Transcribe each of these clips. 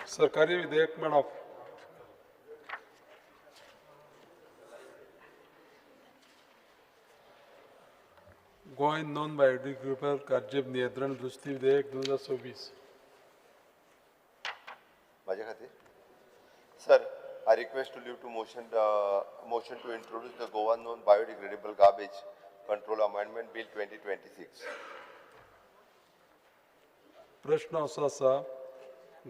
सरकारी विधेयक मांडप. Goa non biodegradable garbage नियंत्रण दुरुस्ती विधेयक 2026. माझ्या खातीर. Sir, I request to leave to motion to introduce the Goa Non Biodegradable Garbage Control Amendment Bill 2026. प्रश्न असो आसा,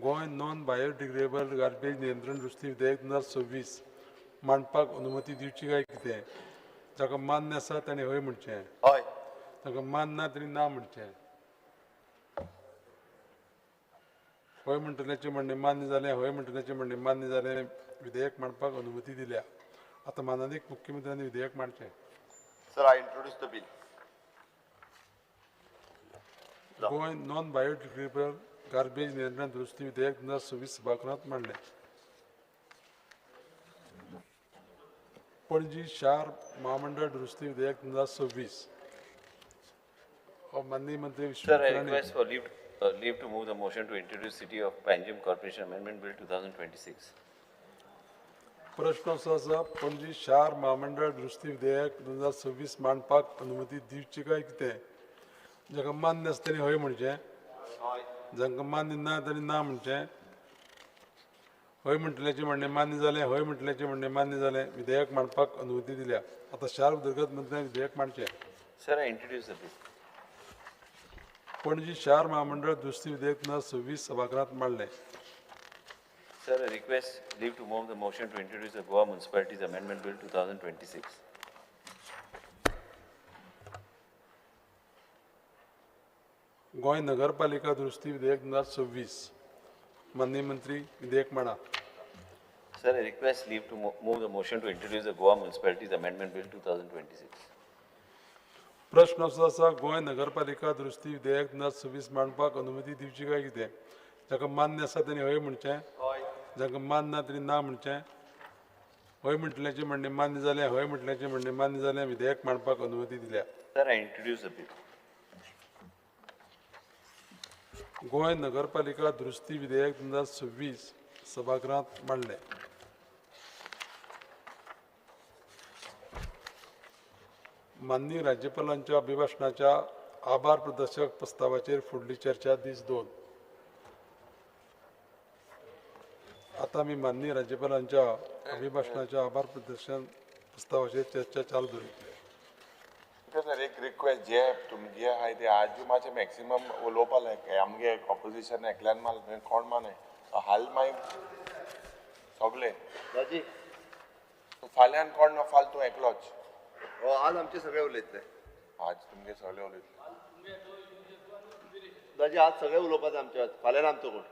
गोंय नॉन बायोडिग्रेडेबल गार्बेज नियंत्रण दुरुस्ती विधेयक 2026 मांडपाक अनुमती दिवची काय कितें? जाका मान्य आसा ताणें हय म्हणचें. हय. ताका मान्य ना ताणें ना म्हणचें. हय म्हणटल्याचें म्हणणें मान्य जालें, हय म्हणटल्याचें म्हणणें मान्य जालें, विधेयक मांडपाक अनुमती दिल्या. आतां मानादीक मुख्यमंत्र्यांनी विधेयक मांडचें. Sir, I introduce the bill. Goa non biodegradable garbage नियंत्रण दुरुस्ती विधेयक 2026 सभागृहांत मांडलें. पणजी शार महामंडळ दुरुस्ती विधेयक 2026. माननीय मंत्री Sir, I Vishnu. request for leave to move the motion to introduce City of Panjim Corporation Amendment Bill 2026. प्रश्न असो आसा, पणजी शार महामंडळ दुरुस्ती विधेयक 2026 मांडपाक अनुमती दिवची काय कितें? जाका मान्य आसा ताणें हय म्हणचें, जांकां मान्य ना ताणें ना म्हणचें. हय म्हणटल्याचें म्हणणें मान्य जालें, हय म्हणटल्याचें म्हणणें मान्य जालें, विधेयक मांडपाक अनुमती दिल्या. आतां शार उदरगत मंत्र्यान विधेयक मांडचें. Sir, I introduce the bill. Panaji शार महामंडळ दुरुस्ती विधेयक 2026 सभागृहांत मांडलें. Sir, I request leave to move the motion to introduce the Goa Municipalities Amendment Bill 2026. Goa नगरपालिका दुरुस्ती विधेयक 2026. माननीय मंत्री विधेयक मांडा. Sir, I request leave to move the motion to introduce the Goa Municipalities Amendment Bill 2026. प्रश्न असो आसा, गोंय नगरपालिका दुरुस्ती विधेयक 2026 मांडपाक अनुमती दिवची काय कितें? जाका मान्य आसा ताणें हय म्हणचें, जांकां मान्य ना ताणें ना म्हणचें. हय म्हणटल्याचें म्हणणें मान्य जालें, हय म्हणटल्याचें म्हणणें मान्य जालें, विधेयक मांडपाक अनुमती दिल्या. Sir, I introduce the bill. Goa नगरपालिका दुरुस्ती विधेयक 2026 सभागृहांत मांडलें. माननीय राज्यपालांच्या अभिभाशणाच्या आभार प्रदर्शक प्रस्तावाचेर फुडली चर्चा दीस 2. आतां आमी माननीय राज्यपालांच्या अभिभाशणाच्या आभार प्रदर्शन प्रस्तावाचेर चर्चा चालू दवरितले. सर, एक रिक्वेस्ट, जे तुमगे आहाय ते आजू मातशें मॅक्सिमम उलोवपा लायक आमगे ऑपोजिशन एकल्यान माल कोण मानाय हाल मागीर सगळे दाजी. फाल्यान कोण ना, फाल तूं एकलोच. हो, आज आमचे सगळे उलयतले. आज तुमगे सगळे उलयतले. दाजी, आज सगळे उलोवपाचे आमचे, फाल्यां आमचो कोण.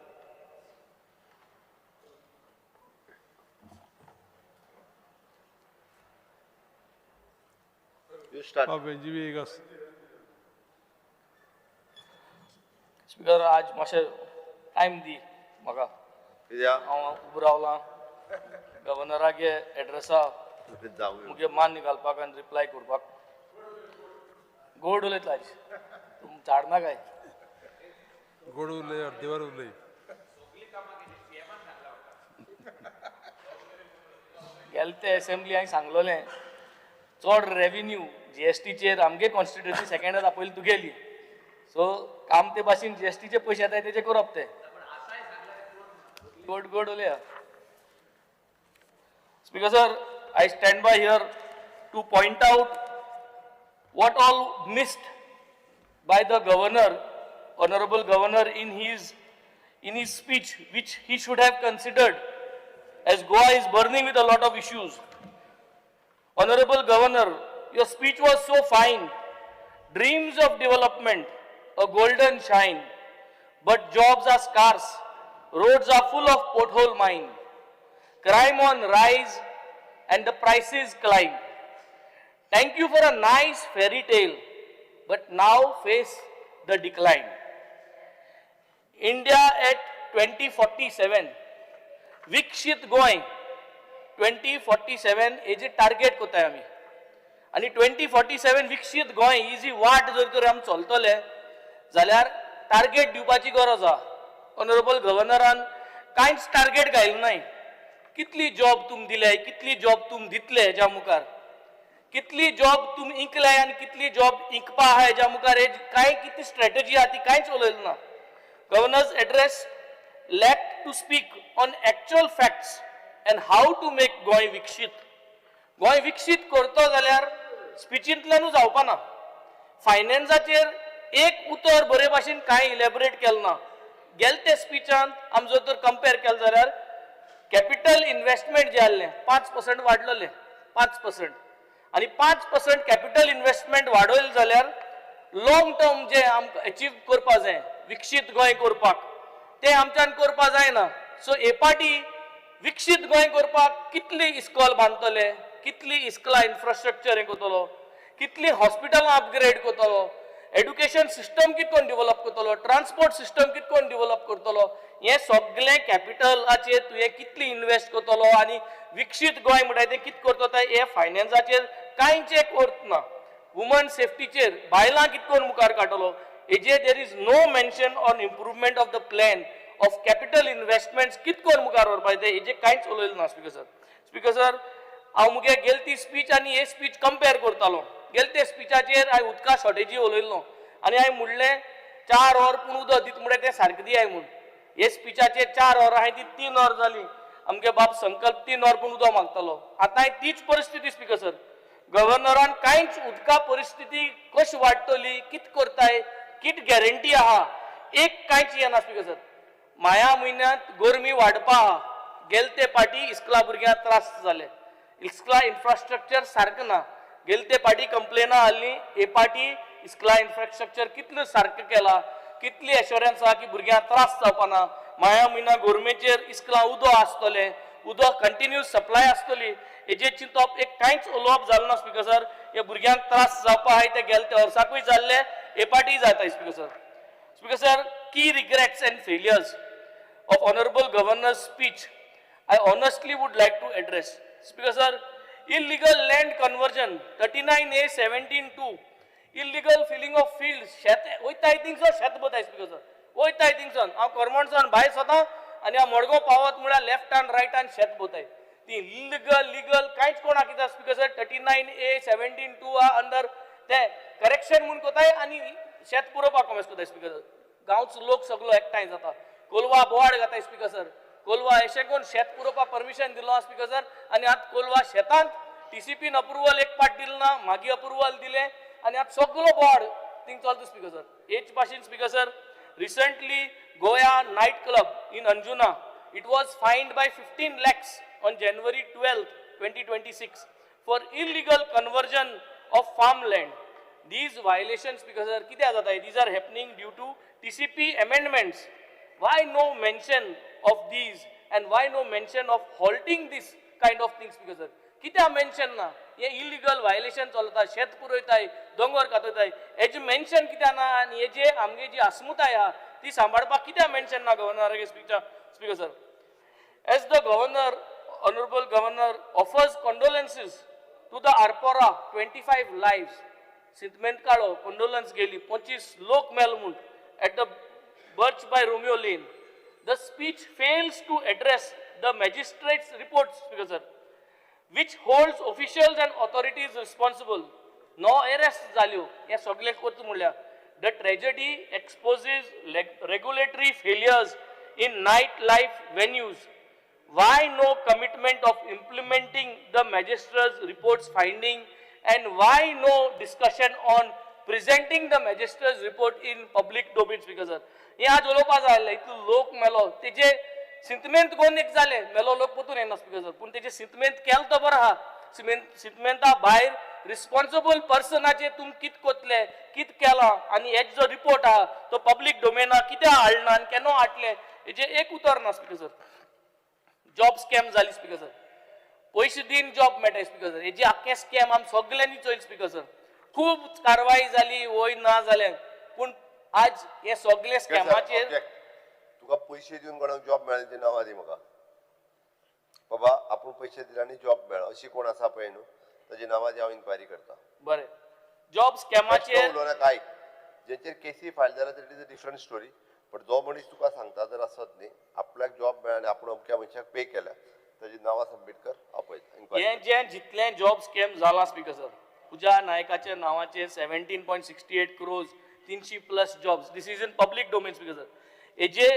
You start. Viegas. Speaker, आज मातशें टायम दी म्हाका. कित्याक? हांव उबो रावलां गव्हर्नरागे एड्रेसा जावं मुगे मान्य घालपाक आनी रिप्लाय करपाक. गोड उलयतलो आयज, तूं झाडना काय. गोड उलय, अर्देवर उलय. गेले ते एसेंब्ली हांवें सांगलोलें, चड रेविन्यू जीएसटीचेर आमगे कॉन्स्टिट्युएन्सी सेकंड येता, पयलीं तुगेली. सो काम ते भाशेन जीएसटीचे पयशे येताय तेजे करप ते. गोड गोड उलया. Speaker sir, I stand by here to point out what all missed by the governor, honorable governor, in his speech, which he should have considered, as Goa is burning with a lot of issues. Honorable Governor, your speech was so fine. Dreams of development, a golden shine. But jobs are scarce, roads are full of pothole mine. Crime on rise and the prices climb. Thank you for a nice fairy tale, but now face the decline. India at 2047, विकसीत गोंय 2047 हेजी target कोताय आमी आनी 2047 विकसीत गोंय ही जी वाट जर तर आमी चलतले जाल्यार टार्गेट दिवपाची गरज आहा. ऑनरेबल गव्हर्नरान कांयच टार्गेट घायलें नाय. कितली जॉब तुम दिले, कितली जॉब तुम दितले हेज्या मुखार, कितली जॉब तुम इंकले आनी कितली जॉब इंकपा आहा हेज्या मुखार, हे कांय कितली स्ट्रॅटजी आहा ती कांयच उलयलें ना. Governor's address lack to speak on actual facts and how to make Goa विकसीत. गोंय विकसीत करतो जाल्यार स्पिचींतल्यानूच जावपा ना. फायनान्साचेर एक उतर बरे भाशेन कांय इलेबोरेट केलें ना. गेले ते स्पिचांत आम जर तर कंपेर केलें जाल्यार कॅपिटल इन्वेस्टमेंट जें आहलें 5% वाडलेलें, 5%. आनी 5% कॅपिटल इन्वेस्टमेंट वाडयलें जाल्यार लॉंग टर्म जें आमकां एचीव करपा जाय विकसीत गोंय करपाक तें आमच्यान करपा जायना. सो हे पाटी विकसीत गोंय करपाक कितली इस्कॉल बांदतले, कितली इस्कॉलां इन्फ्रास्ट्रक्चर हें करतलो, कितली हॉस्पिटलां अपग्रेड करतलो, एड्युकेशन सिस्टम कितें करून डिवलप करतलो, ट्रान्सपोर्ट सिस्टम कितें करून डिवलप करतलो, हें सगलें कॅपिटलाचेर तुवें कितली इन्वेस्ट करतलो आनी विकसीत गोंय म्हणटा तें कितें करतलो तें हें फायनान्साचेर कांयच एक अर्थ ना. वुमन सेफ्टीचेर बायलां कितें करून मुखार काडटलो हेजेर there is no mention on improvement of the plan of capital investments कितें करून मुखार व्हरपाचें तें हेजेर कांयच उलयलें ना. स्पिकर सर, स्पिकर सर, हांव मुगे गेल ती स्पीच आनी हे स्पीच कंपेर करतालो. गेल ते स्पिचाचेर हांवें उदका शॉर्टेजी उलयल्लो आनी हांवें म्हणलें 4 वर पूण उदक दिता म्हणल्यार तें सारकें दियाय म्हूण. हे स्पिचाचेर 4 वरां आहाय ती 3 वर जाली. आमगे बाब संकल्प 3 वर पूण उदक मागतालो. आतांय तीच परिस्थिती स्पिकर सर. गव्हर्नरान कांयच उदका परिस्थिती कशी वाडटली, कित करताय, कित गॅरंटी आहा, एक कांयच येना स्पिकर सर. माया म्हयन्यांत गरमी वाडपा आहा. गेले ते पाटी इस्कुला भुरग्यांक त्रास जाले, इस्कुला इन्फ्रास्ट्रक्चर सारकें ना. गेले ते पाटी कंप्लेनां आहली, हे पाटी इस्कुला इन्फ्रास्ट्रक्चर कितलें सारकें केलां, कितली एश्योरन्स आहा की भुरग्यांक त्रास जावपा ना. माया म्हयन्या गोरमेचेर इस्कुलां उदक आसतलें, उदक कंटिन्यूस सप्लाय आसतली, हेजेर चिंतप एक कांयच उलोवप जालें ना स्पिकर सर. हे भुरग्यांक त्रास जावपा आहाय ते गेले ते वर्साकूय जाल्ले, हे पाटीय जाता speaker sir. Speaker sir, key regrets and failures of Honorable Governor's speech I honestly would like to address. Speaker sir, illegal land conversion, 39A 17(2), illegal filling of fields, शेत वयताय थिंगसो शेत बोताय स्पिकर सर, वयताय थिंगसून हांव करमणसून भायर सोता आनी हांव मडगांव पावत म्हळ्यार लेफ्टान रायटान शेत बोताय ती इलिगल लिगल कांयच कोणाक कितें. Speaker sir, 39A 17(2 under ते करेक्शन म्हूण कोताय आनी शेत पुरोवपाक कॉमेस कोताय. स्पिकर सर, गांवचो लोक सगलो एकठांय जाता, कोलवा बोवाळ घाताय. स्पिकर सर, कोलवा अशें करून शेत पुरोवपाक परमिशन दिलो स्पिकर सर आनी आतां कोलवा शेतांत टीसीपीन अप्रुवल एक पाट दिलें ना, मागीर अप्रुवल दिलें आनी आतां सगलो बोवाळ थिंग चलता स्पिकर सर. हेच भाशेन speaker sir, recently Goa night club in Anjuna, it was fined by 15 lakhs on January 12, 2026 for illegal conversion of farmland. These violations, because are कित्याक जाता, these are happening due to TCP amendments. Why no mention of these and why no mention of halting this kind of things, because sir? कित्याक mention ना? हे illegal violation चलता, शेत पुरयताय, दोंगर कातयताय, हेजें mention कित्याक ना आनी हेजे आमगे जी अस्मिताय आहा ती सांबाळपाक कित्याक मेन्शन ना गव्हर्नरागे स्पिचा? Speaker sir, as the governor, honorable governor offers condolences to the Arpora 25 lives, सिंतमेंत काळो condolence गेली, 25 लोक मेल म्हूण at the Birch by Romeo Lane. The speech fails to address the magistrate's reports, Speaker sir, which holds officials and authorities responsible. No arrest जाल्यो हे सगळे करता म्हणल्यार the tragedy exposes regulatory failures in night life venues. Why no commitment of implementing the magistrate's report's finding and why no discussion on presenting the magistrate's report in public domain, Speaker sir? हे आज उलोवपा जाय आसलें. इतलो लोक मेलो तेजे सिंतमेंत कोण एक जालें, मेलो लोक परतून येना स्पिकर सर, पूण तेजे सिंतमेंत केलो तो बरो आहा. सिंतमेंता भायर रिस्पॉन्सिबल पर्सनाचे तुम कित कोतले, कित केलां आनी हेजो जो रिपोर्ट आहा तो पब्लीक डोमेना कित्याक हाडना आनी केन्ना हाडले हेजें एक उतर ना स्पिकर सर. जॉब स्कॅम जाली स्पिकर सर, पयशे दिवन जॉब मेळटा स्पिकर सर. हेजी आख्खें स्कॅम आमी सगल्यांनी चोयलें स्पिकर सर. खूब कारवाई जाली वय ना जालें, पूण आज हे सगळे स्कॅमाचेर Object. तुका पयशे दिवन कोणाक जॉब मेळ्ळें ती नांवां दी म्हाका. बाबा आपूण पयशे दिले आनी जॉब मेळ्ळो अशी कोण आसा पळय न्हू, ताजी नांवां दी, हांव इन्क्वायरी करता. बरें, जॉब स्कॅमाचेर उलोवनाका, आयक, जेचेर केसी फायल जाल्या that is a different story. But जो मनीस तुका सांगता जर आसत न्ही, आपल्याक जॉब मेळ्ळा आनी आपूण अमक्या मनशाक पे केल्या, ताजी नांवां सबमीट कर, आपय इन्क्वायरी. हें जें जितलें जॉब स्कॅम जाला स्पीकर सर, पुजा नायकाच्या नांवाचेर 17.68 crores, 300 plus jobs, this is in public domain, speaker sir. हेजे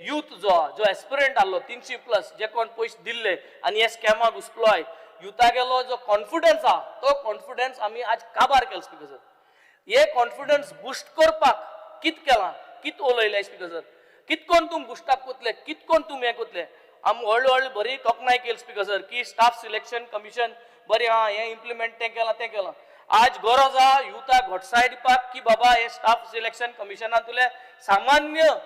यूथ जो आहा, जो एस्पिरंट आहलो 300 प्लस, जे कोण पयशे दिल्ले आनी हे स्कॅमाक घुसलो आहाय, युथा गेलो जो कॉन्फिडन्स आहा तो कॉन्फिडन्स आमी आज काबार केलो स्पीकर सर. हे कॉन्फिडन्स बुस्ट करपाक कित केलां, कित उलयलें स्पीकर सर? कित कोन तुम बुस्टाक कोतले, कित कोन तुम हें कोतले? आमी व्हडले व्हडले बरी तोखणाय केली स्पीकर सर की स्टाफ सिलेक्शन कमिशन बरें आहा, हें इम्प्लिमेंट तें केलां, तें केलां. आज गरज आहा युथाक घटसाय दिवपाक की बाबा हे स्टाफ सिलेक्शन कमिशनांतले सामान्य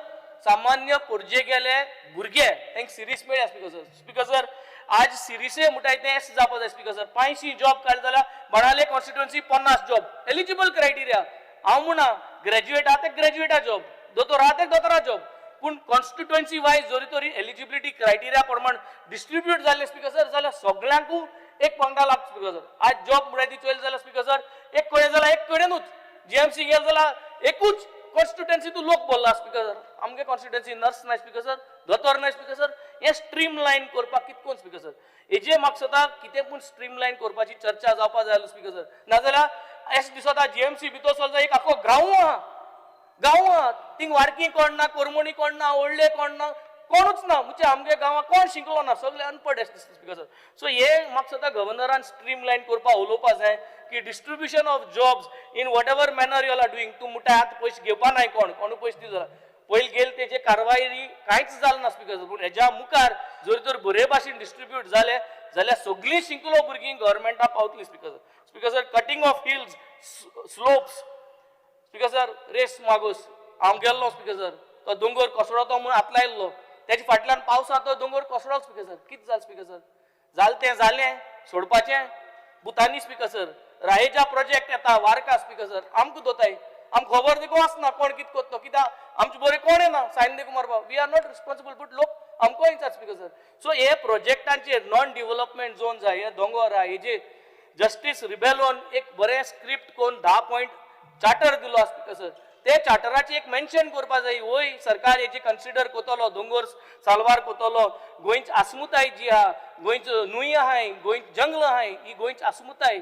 सामान्य पोरजे गेले भुरगे तांकां सिरीस मेळ्ळ्या स्पीकर सर. स्पीकर सर, आज सिरीसे म्हणटाय तें एस जावपा जाय स्पीकर सर. 500 जॉब काडले जाल्यार बाणाले कॉन्स्टिट्युएन्सी 50 जॉब एलिजिबल क्रायटेरिया. हांव म्हणा ग्रॅज्युएट आहा ते ग्रॅज्युएटा जॉब, दोतोर आहा ते दोतोरा जॉब, पूण कॉन्स्टिट्युएन्सी वायज जरी तरी एलिजिबिलिटी क्रायटेरिया प्रमाण डिस्ट्रिब्यूट जाल्ले स्पीकर सर, जाल्यार सगळ्यांकू एक पंगडा लागता स्पीकर सर. आज जॉब म्हणल्यार ती चोयले जाल्यार स्पीकर सर, एक कडेन जाल्यार एक कडेनूच जीएमसी गेले जाल्यार एकूच कॉन्स्टिट्युएन्सी तूं लोक भरला स्पीकर सर. आमगे कॉन्स्टिट्युएन्सी नर्स नाय स्पीकर सर, दोतोर नाय स्पीकर सर. हें स्ट्रीम लायन करपाक कितकोन स्पीकर सर? हेजे म्हाका दिसता कितें पूण स्ट्रीम लायन करपाची चर्चा जावपा जाय स्पीकर सर. नाजाल्यार अशें दिसता जीएमसी भितर चलता एक आख्खो गांव आहा, गांव आहा थिंग वारकी कोण ना, करमणी कोण ना, व्हडले कोण ना, कोणूच ना. म्हणजे आमगे गांवां कोण शिकलो ना, सगळे अनपड आसता स्पीकर सर. सो हे म्हाका दिसता गव्हर्नरान स्ट्रीम लायन करपाक उलोवपा जाय की distribution of jobs in whatever manner you are doing. तूं म्हणटा आतां पयशे घेवपा नाय, कोण कोणूय पयशे दिलो जाल्यार पयलीं गेले तेजे कारवाय कांयच जालें ना स्पीकर सर. पूण हेज्या मुखार जर तर बरे भाशेन डिस्ट्रिब्यूट जाले जाल्यार सगळीं शिकलो भुरगीं गव्हर्मेंटा पावतलीं speaker sir. Speaker sir, cutting of hills, slopes, speaker sir, Reis Magos हांव गेल्लो स्पीकर सर. तो दोंगर कोसळो तो म्हणून हात लायल्लो, तेजे फाटल्यान पावसांत तो दोंगर कोसळो स्पीकर सर. कितें जालें स्पीकर सर? जालें तें जालें, सोडपाचें. भुतानी स्पीकर सर, रायेजा प्रोजेक्ट येता वारका स्पीकर सर, आमकां दोताय, आमकां खबर देखून आसना कोण कितें करतो, कित्याक आमचे बरें कोण येना सायन देखून मारपाक. We are not responsible, but लोक आमकां विचार स्पीकर सर. सो हे प्रोजेक्टांचेर नॉन डिव्हलपमेंट झोन जाय, हे दोंगर आहा, हेजे जस्टीस रिबेलोन एक बरें स्क्रिप्ट करून 10 पॉयंट चार्टर दिलो स्पीकर सर. ते चार्टराची एक मेन्शन करपा जाय, वय सरकार हेजी कन्सिडर करतलो, दोंगर साल्वार करतलो, गोंयची आस्मुताय जी आहा, गोंयचो न्हंय आहाय, गोंयची जंगल आहाय, ही गोंयची आस्मुताय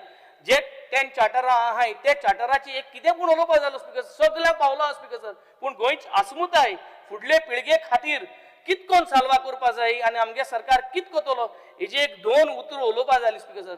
जे 10 चार्टरां आहाय ते चार्टराची एक कितें पूण उलोवपा जालो स्पीकर. सगळ्यांक पावलो स्पीकर सर, पूण गोंयची आस्मुताय फुडले पिळगे खातीर कितकोन साल्वार करपा जाय आनी आमगे सरकार कित करतलो हेजी एक दोन उतरां उलोवपा जाय स्पीकर सर.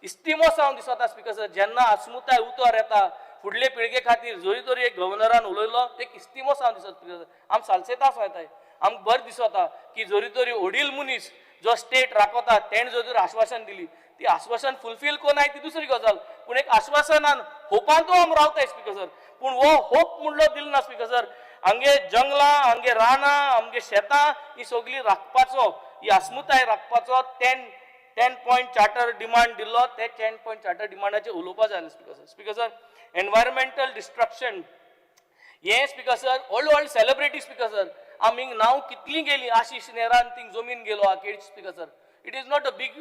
इस्तिमोसांव दिसता स्पीकर सर, जेन्ना आस्मुताय उतर येता फुडले पिळगे खातीर, जरी तरी एक गव्हर्नरान उलयलो एक इस्तिमोसांव दिसता स्पीकर सर. आम सालसेता येताय, आमकां बरें दिसता की जरी तरी वडील मनीस जो स्टेट राखता तेणें जरी तर आश्वासन दिली, ती आश्वासन फुलफील कोनाय ती दुसरी गजाल, पूण एक आश्वासनान होपांतू आम रावताय स्पीकर सर. पूण हो होप म्हणलो दिलो ना स्पीकर सर. आमगे जंगलां, आमगे रानां, आमगे शेतां ही सगळी राखपाचो, ही आस्मुताय राखपाचो 10 point charter demand दिल्लो, ते 10 पॉयंट चार्टर डिमांडाचेर उलोवपा जाय speaker sir. Speaker sir, environmental destruction हे स्पीकर सर, व्हडले व्हडले सेलिब्रिटी स्पीकर सर, आमी नांव कितलीं गेली. आशिश नेहरान थिंग जमीन गेलो हा केळशी speaker sir. It is not a big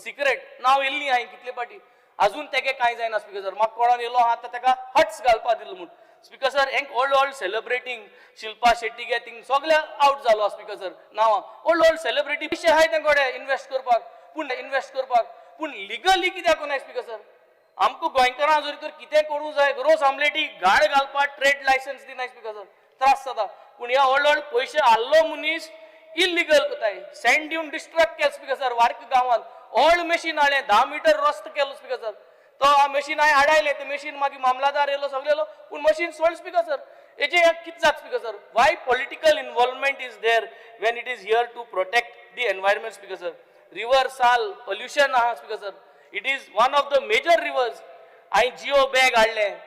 secret, नांव येयल्ली हांवें कितले पाटी, अजून तेगे कांय जायना स्पीकर सर. म्हाका कळोन येयलो आहा आतां तेका हट्स घालपा दिलो म्हूण स्पीकर सर. हेंक व्हडले व्हडले सेलिब्रेटींग शिल्पा शेट्टी गे थिंग सगळे आवट जालो स्पीकर सर. नांवां व्हडले व्हडले सेलिब्रिटी पयशे आहाय तें कडेन इन्वेस्ट करपाक, पूण इन्वेस्ट करपाक पूण लिगली कित्याक कोनाय स्पीकर सर? आमकां गोंयकारां जरी तर कितें करूं जाय, रोस आमलेटी गाड घालपाक ट्रेड लायसन्स दिनाय स्पीकर सर, त्रास जाता. पूण ह्या व्हडले व्हडले पयशे आहलो मनीस इलिगल कोताय. सँड दिवन डिस्ट्रक्ट केल स्पीकर सर. वार्क गांवांत व्हड मशीन हाडलें, 10 मिटर रस्तो केलो स्पीकर सर. तो मशीन हांवें हाडायलें, तें मशीन मागीर मामलादार येयलो, सगळे येयलो, पूण मशीन सोड स्पीकर सर. हेजे कितें जाता speaker sir? Why political involvement is there when it is here to protect the environment, speaker sir? River Sal pollution आहा speaker sir. It is one of the major rivers. हांवें Jio bag हाडलें,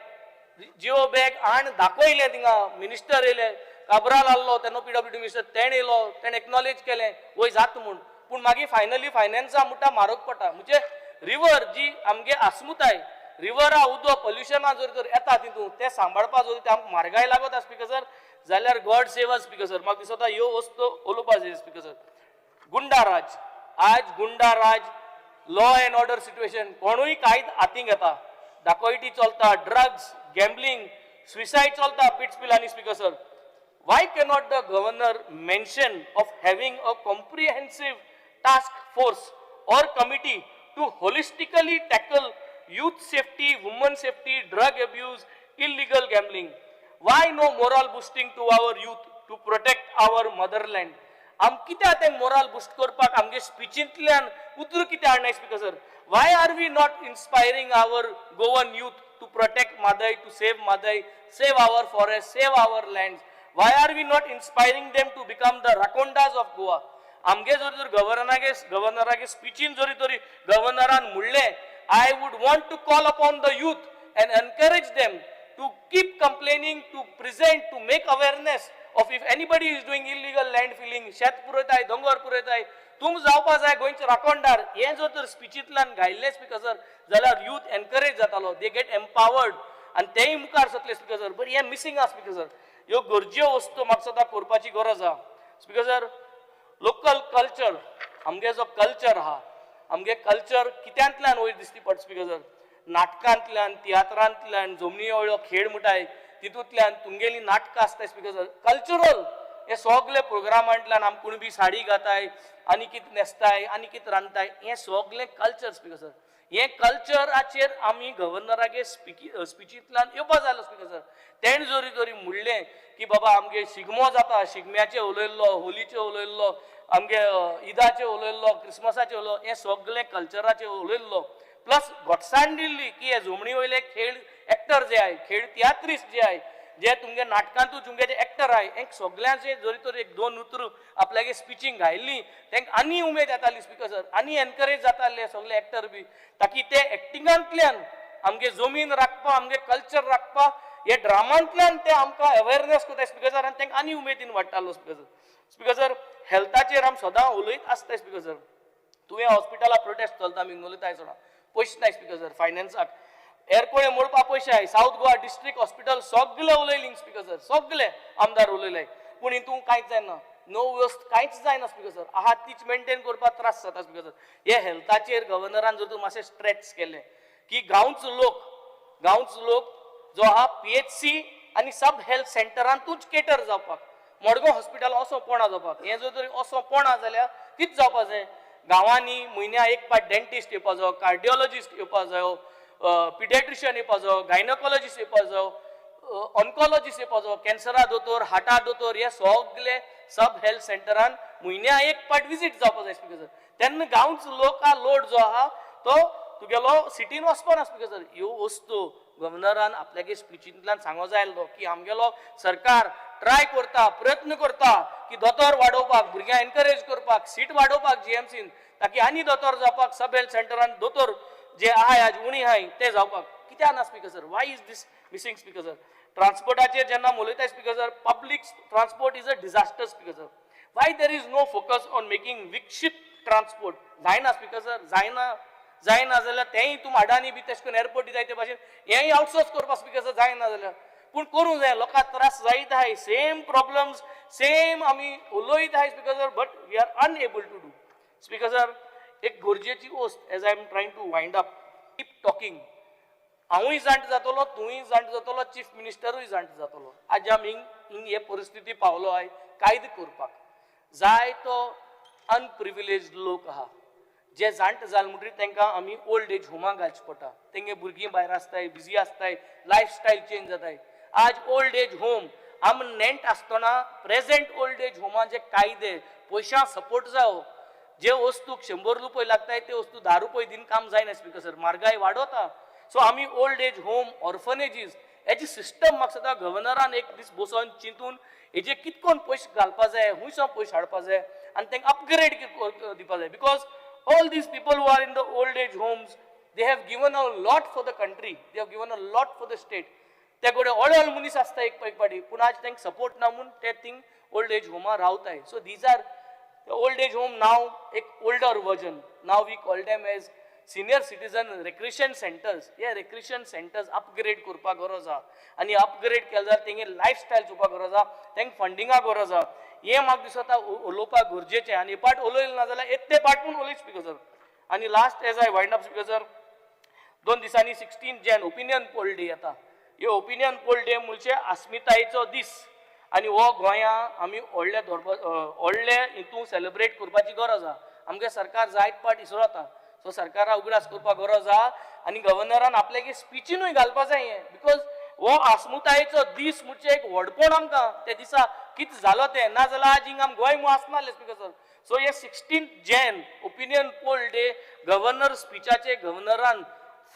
Jio bag हाण दाखयलें थिंगा. Minister येयले, काब्राल आहलो तेन्ना PWD minister, तेणें येयलो, तेणें एक्नॉलेज केलें वय जाता म्हूण, पूण मागीर फायनली फायनान्सा म्हणटा म्हारग पडटा. म्हणजे रिवर जी आमगे आस्मुताय रिवरा उदक पोल्युशना जर तर येता तितून तें सांबाळपा जर ते आमकां म्हारगाय लागत स्पीकर सर, जाल्यार गॉड सेव अस स्पीकर सर. म्हाका दिसता ह्यो वस्तू उलोवपा जाय स्पीकर सर. गुंडा राज, आज गुंडा राज, लॉ अँड ऑर्डर सिच्युएशन, कोणूय कांयच हातीं घेता, दाकोयटी चलता, ड्रग्स, गॅम्बलिंग, सुसायड चलता पिट्स पिलांनी speaker sir. Why cannot the governor mention of having a comprehensive task force or committee to holistically tackle youth safety, women safety, drug abuse, illegal gambling? Why no moral boosting to our youth to protect our motherland? आम कित्याक तें morale boost करपाक आमगे स्पिचींतल्यान उतर कितें हाडनाय speaker sir? Why are we not inspiring our Goan youth to protect Mhadei, to save Mhadei, save our forest, save our land? Why are we not inspiring them to become the राकोंडाज of Goa? आमगे जर तर गव्हर्नरागे स्पिचीन जरी तरी गव्हर्नरान म्हणलें, I would want to call upon the youth and encourage them to keep complaining, to present, to make awareness of if anybody is doing illegal land filling, शेत पुरयताय, दोंगर पुरयताय, तुम जावपा जाय गोंयचे राखणदार. हें जर तर स्पिचींतल्यान घायल्लें स्पिकर सर जाल्यार यूथ एनकरेज जातालो, they get empowered आनी तेय मुखार सरतले स्पिकर सर. बट हें मिसींग आहा स्पिकर सर. ह्यो गरज्यो वस्तू म्हाका सदां करपाची गरज आहा स्पिकर सर. लोकल कल्चर, आमगे जो कल्चर आहा, आमगे कल्चर कित्यांतल्यान वयर दिश्टी पडटा स्पिकर सर? नाटकांतल्यान, तियात्रांतल्यान, जमनी वयलो खेळ म्हणटाय तितूंतल्यान, तुमगेली नाटकां आसताय स्पिकर सर. कल्चरल हे सगळे प्रोग्रामांतल्यान आम कुणबी साडी घाताय आनी कितें न्हेसताय आनी कितें रांदताय, हें सगळें कल्चर स्पिकर सर. हें कल्चराचेर आमी गव्हर्नरागे स्पिचींतल्यान येवपा जाय स्पिकर सर. तेणें जरी जरी म्हणलें की बाबा आमगे शिगमो जाता, शिगम्याचे उलयल्लो, होलीचे उलयल्लो, आमगे ईदाचे उलयल्लो, क्रिसमसाचे उलयलो, हें सगळें कल्चराचे उलयल्लो, प्लस घटसाण दिल्ली की हे जमनी वयले खेळ एक्टर जे आहाय, खेळ तियात्रिस्ट जे आहाय, जे तुमगे नाटकांतू तुमगे जे एक्टर आहाय, हें सगळ्यांचे जरी तर एक दोन उतरां आपल्यागे स्पिचींक घायल्ली, तांकां आनी उमेद येताली स्पिकर सर, आनी एनकरेज जाताले सगळे एक्टर बी, ताकी ते एक्टिंगांतल्यान आमगे जमीन राखपा, आमगे कल्चर राखपा, हे ड्रामांतल्यान ते आमकां अवेरनेस करता स्पिकर सर, आनी तांकां आनी उमेदीन वाडटालो स्पिकर सर. स्पिकर सर, हेल्थाचेर आमी सदां उलयत आसताय स्पिकर सर. तुवें हॉस्पिटला प्रोटेस्ट चलता, आमी उलयताय सोडा, पयशे नाय स्पिकर सर. फायनान्साक एरकोळे मोडपा पयशे आहाय. सावथ गोवा डिस्ट्रिक्ट हॉस्पिटल सगळे उलयली स्पिकर सर, सगळे आमदार उलयले, पूण हितून कांयच जायना, नो वेवस्था कांयच जायना स्पिकर सर. आहा तीच मेंटेन करपाक त्रास जाता स्पिकर सर. हे हेल्थाचेर गव्हर्नरान जर तूं मातशें स्ट्रेच केलें की गांवचो लोक जो आहा पीएचसी आनी सब हेल्थ सेंटरांतूच केटर जावपाक, मडगांव हॉस्पिटल असो पोणा जावपाक, हें जर तरी असो पोणा जाल्यार तीच जावपा जाय. गांवांनी म्हयन्या एक पाट डेंटिस्ट येवपा जायो, कार्डिओलॉजिस्ट येवपा जायो, पिडियाट्रिशियन येवपा जायो, गायनोकॉलॉजिस्ट येवपा जायो, ऑन्कॉलॉजिस्ट येवपा जायो, कॅन्सरा दोतोर, हार्टा दोतोर, हे सगळे सब हेल्थ सेंटरान म्हयन्या एक पाट विजीट जावपा जाय स्पिकर सर. तेन्ना गांवचो लोक लोड जो आहा तो तुगेलो सिटीन वचपा ना स्पिकर सर. ह्यो वस्तू गव्हर्नरान आपल्यागे स्पिचींतल्यान सांगो जाय आसलो की आमगेलो सरकार ट्राय करता, प्रयत्न करता की दोतोर वाडोवपाक, भुरग्यांक एनकरेज करपाक, सीट वाडोवपाक जीएमसीन, ताकी आनी दोतोर जावपाक, सब हेल्थ सेंटरान दोतोर जे आहाय आज उणी आहाय ते जावपाक. कित्याक ना speaker sir? Why is this missing, speaker sir? ट्रान्सपोर्टाचेर जेन्ना उलयता speaker sir, public transport is a disaster, speaker sir. Why there is no focus on making विकसीत ट्रान्सपोर्ट? जायना स्पिकर सर, जायना. जायना जाल्यार तेंय तूं अडानी बी तशें करून एअरपोर्ट दिताय ते भाशेन हेंय आउटसोर्स करपाक स्पिकर सर, जायना जाल्यार. पूण करूंक जाय. लोकांक त्रास जायत आहाय, सेम प्रॉब्लम्स सेम आमी उलयत आहाय speaker sir, but we are unable to do. Speaker sir, एक गरजेची वस्त, as I am trying to wind up, keep talking. हांवूय जाणटो जातलो, तुंवूय जाणटो जातलो, चीफ मिनिस्टरूय जाणटो जातलो. आज आमी हिंग हे परिस्थिती पावलो आहाय. कायदे करपाक जाय तो अनप्रिविलेज लोक आहा जे जाणटे जाले म्हणटरीर तांकां आमी ओल्ड एज होमा घालचें पडटा. तेंगे भुरगीं भायर आसताय, बिजी आसताय, लायफस्टायल चेंज जाताय. आज ओल्ड एज होम आम नेंट आसतना प्रेजेंट ओल्ड एज होमाचे कायदे, पयशां सपोर्ट जावो. जे वस्तूक 100 रुपये लागताय ते वस्तू 10 रुपये दिवन काम जायना स्पिकर सर. म्हारगाय वाडोता. सो आमी ओल्ड एज होम, ऑर्फनेजीस हेजी सिस्टम म्हाका दिसता गव्हर्नरान एक दीस बसोन चिंतून हेजे कितकोन पयशे घालपा जाय, खुंयसो पयशे हाडपा जाय आनी तांकां अपग्रेड दिवपा जाय, because all these people who are in the old age homes, they have given a lot for the country, they have given a lot for the state. ते कडेन व्हड मनीस आसता एक एक पाटी, पूण आज तांकां सपोर्ट ना म्हूण ते थिंग ओल्ड एज होमा रावताय. So these are old age home, now एक older version, now we call them as senior citizen recreation centers. हे रेक्रिएशन सेंटर्स अपग्रेड करपाक गरज आहा आनी अपग्रेड केले जाल्यार तेंगे लायफस्टायल चोवपाक गरज आहा, तांकां फंडिंगा गरज आहा. हें म्हाका दिसता उलोवपाक गरजेचें आनी हे पाट उलयलें ना जाल्यार येत ते पाट पूण उलय स्पिकर सर. आनी last, as I wind up, speaker sir, 2 दिसांनी 16 Jan opinion poll day येता. हे ओपिनियन पोल डे म्हणजे अस्मितायेचो दीस. आनी हो गोंया आमी व्हडले धरपा व्हडले हितून सेलिब्रेट करपाची गरज आहा. आमगे सरकार जायत पाट इसरो जाता, सो सरकारा उगडास करपाक गरज आहा आनी गव्हर्नरान आपल्यागे स्पिचीनूय घालपा जाय हें, because हो आस्मुतायेचो दीस म्हणजे एक व्हडपण आमकां त्या दिसा कितें जालो तें, ना जाल्यार आज हिंगा आम गोंय म्हूण आसनासलें स्पीकर सर. सो हे 16 Jan opinion poll day governor स्पिचाचे गव्हर्नरान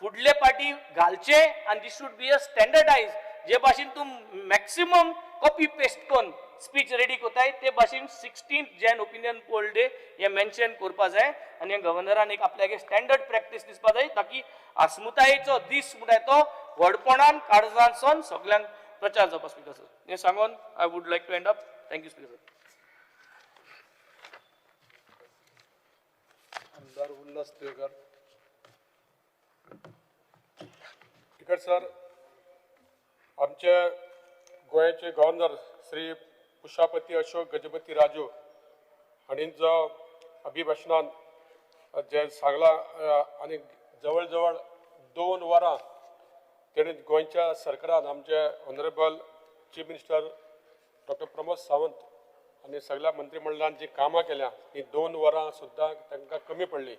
फुडले पाटी घालचे आनी this should be a standardize. जे भाशेन तूं मॅक्सिमम कॉपी पेस्ट करून स्पीच रेडी कोताय ते भाशेन 16 Jan opinion poll day हे मेन्शन करपा जाय आनी गव्हर्नरान एक आपल्यागे स्टँडर्ड प्रॅक्टीस दिसपा जाय ताकी आस्मुतायेचो दीस म्हणटाय तो व्हडपणान काळजांतसून सगल्यांक प्रचार जावपा स्पीकर सर. हें सांगून I would like to end up. Thank you speaker sir. आमदार उल्हास तुयेंकार. स्पीकर सर, आमचे गोंयचे गव्हर्नर श्री पुषापती अशोक गजपती राजू हांणी जो अभिभाशणान जें सांगलां आनी जवळ जवळ 2 वरां तेणी गोंयच्या सरकारान आमचे honourable chief minister doctor Pramod Sawant आनी सगळ्या मंत्रीमंडळान जी कामां केल्या ती 2 वरां सुद्दां तांकां कमी पडली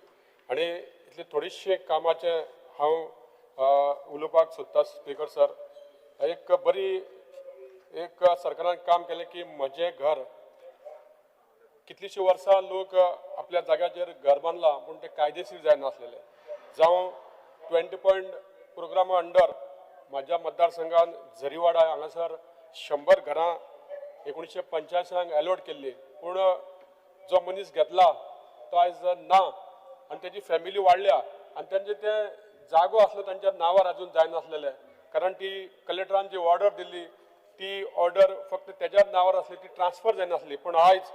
आनी इतली थोडीशी कामाचें हांव उलोवपाक सोदता. स्पीकर सर, एक बरी एक सरकारान काम केलें की म्हजें घर कितलींशीं वर्सां लोक आपल्या जाग्याचेर घर बांदलां पूण तें कायदेशीर जायनासलेलें. जावं 20 पॉयंट प्रोग्रामा अंडर म्हाज्या मतदारसंघान झरीवाडा हांगासर 100 घरां 1985 एलॉट केल्ली, पूण जो मनीस घेतला तो आयज ना आनी तेजी फॅमिली वाडल्या आनी तेंचे ते जागो आसलो तांच्या नांवार अजून जायनासलेले, कारण ती कलेक्टरान जी ऑर्डर दिल्ली ती ऑर्डर फक्त तेज्याच नांवार आसली, ती ट्रान्सफर जायनासली. पूण आयज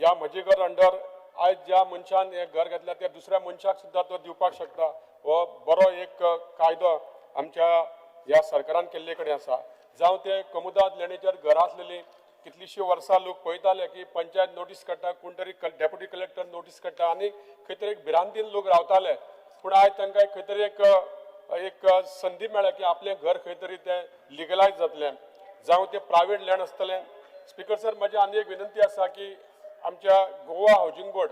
ह्या म्हजें घर अंडर आयज ज्या मनशान हें घर घेतल्या त्या दुसऱ्या मनशाक सुद्दां तो दिवपाक शकता. हो बरो एक कायदो आमच्या ह्या सरकारान केल्ले कडेन आसा. जावं ते कोमुदाद लेणीचेर घरां आसलेलीं कितलींशीं वर्सां लोक पळयताले की पंचायत नोटीस काडटा, कोण तरी डेप्युटी कलेक्टर नोटीस काडटा आनी खंय तरी एक भिरांतीन लोक रावताले. पूण आयज तांकां खंय तरी एक संदी मेळ्ळ्या की आपलें घर खंय तरी तें लिगलायज जातलें, जावं तें प्रायवेट लँड आसतलें. स्पीकर सर, म्हजी आनी एक विनंती आसा की आमच्या गोवा हावजींग बोर्ड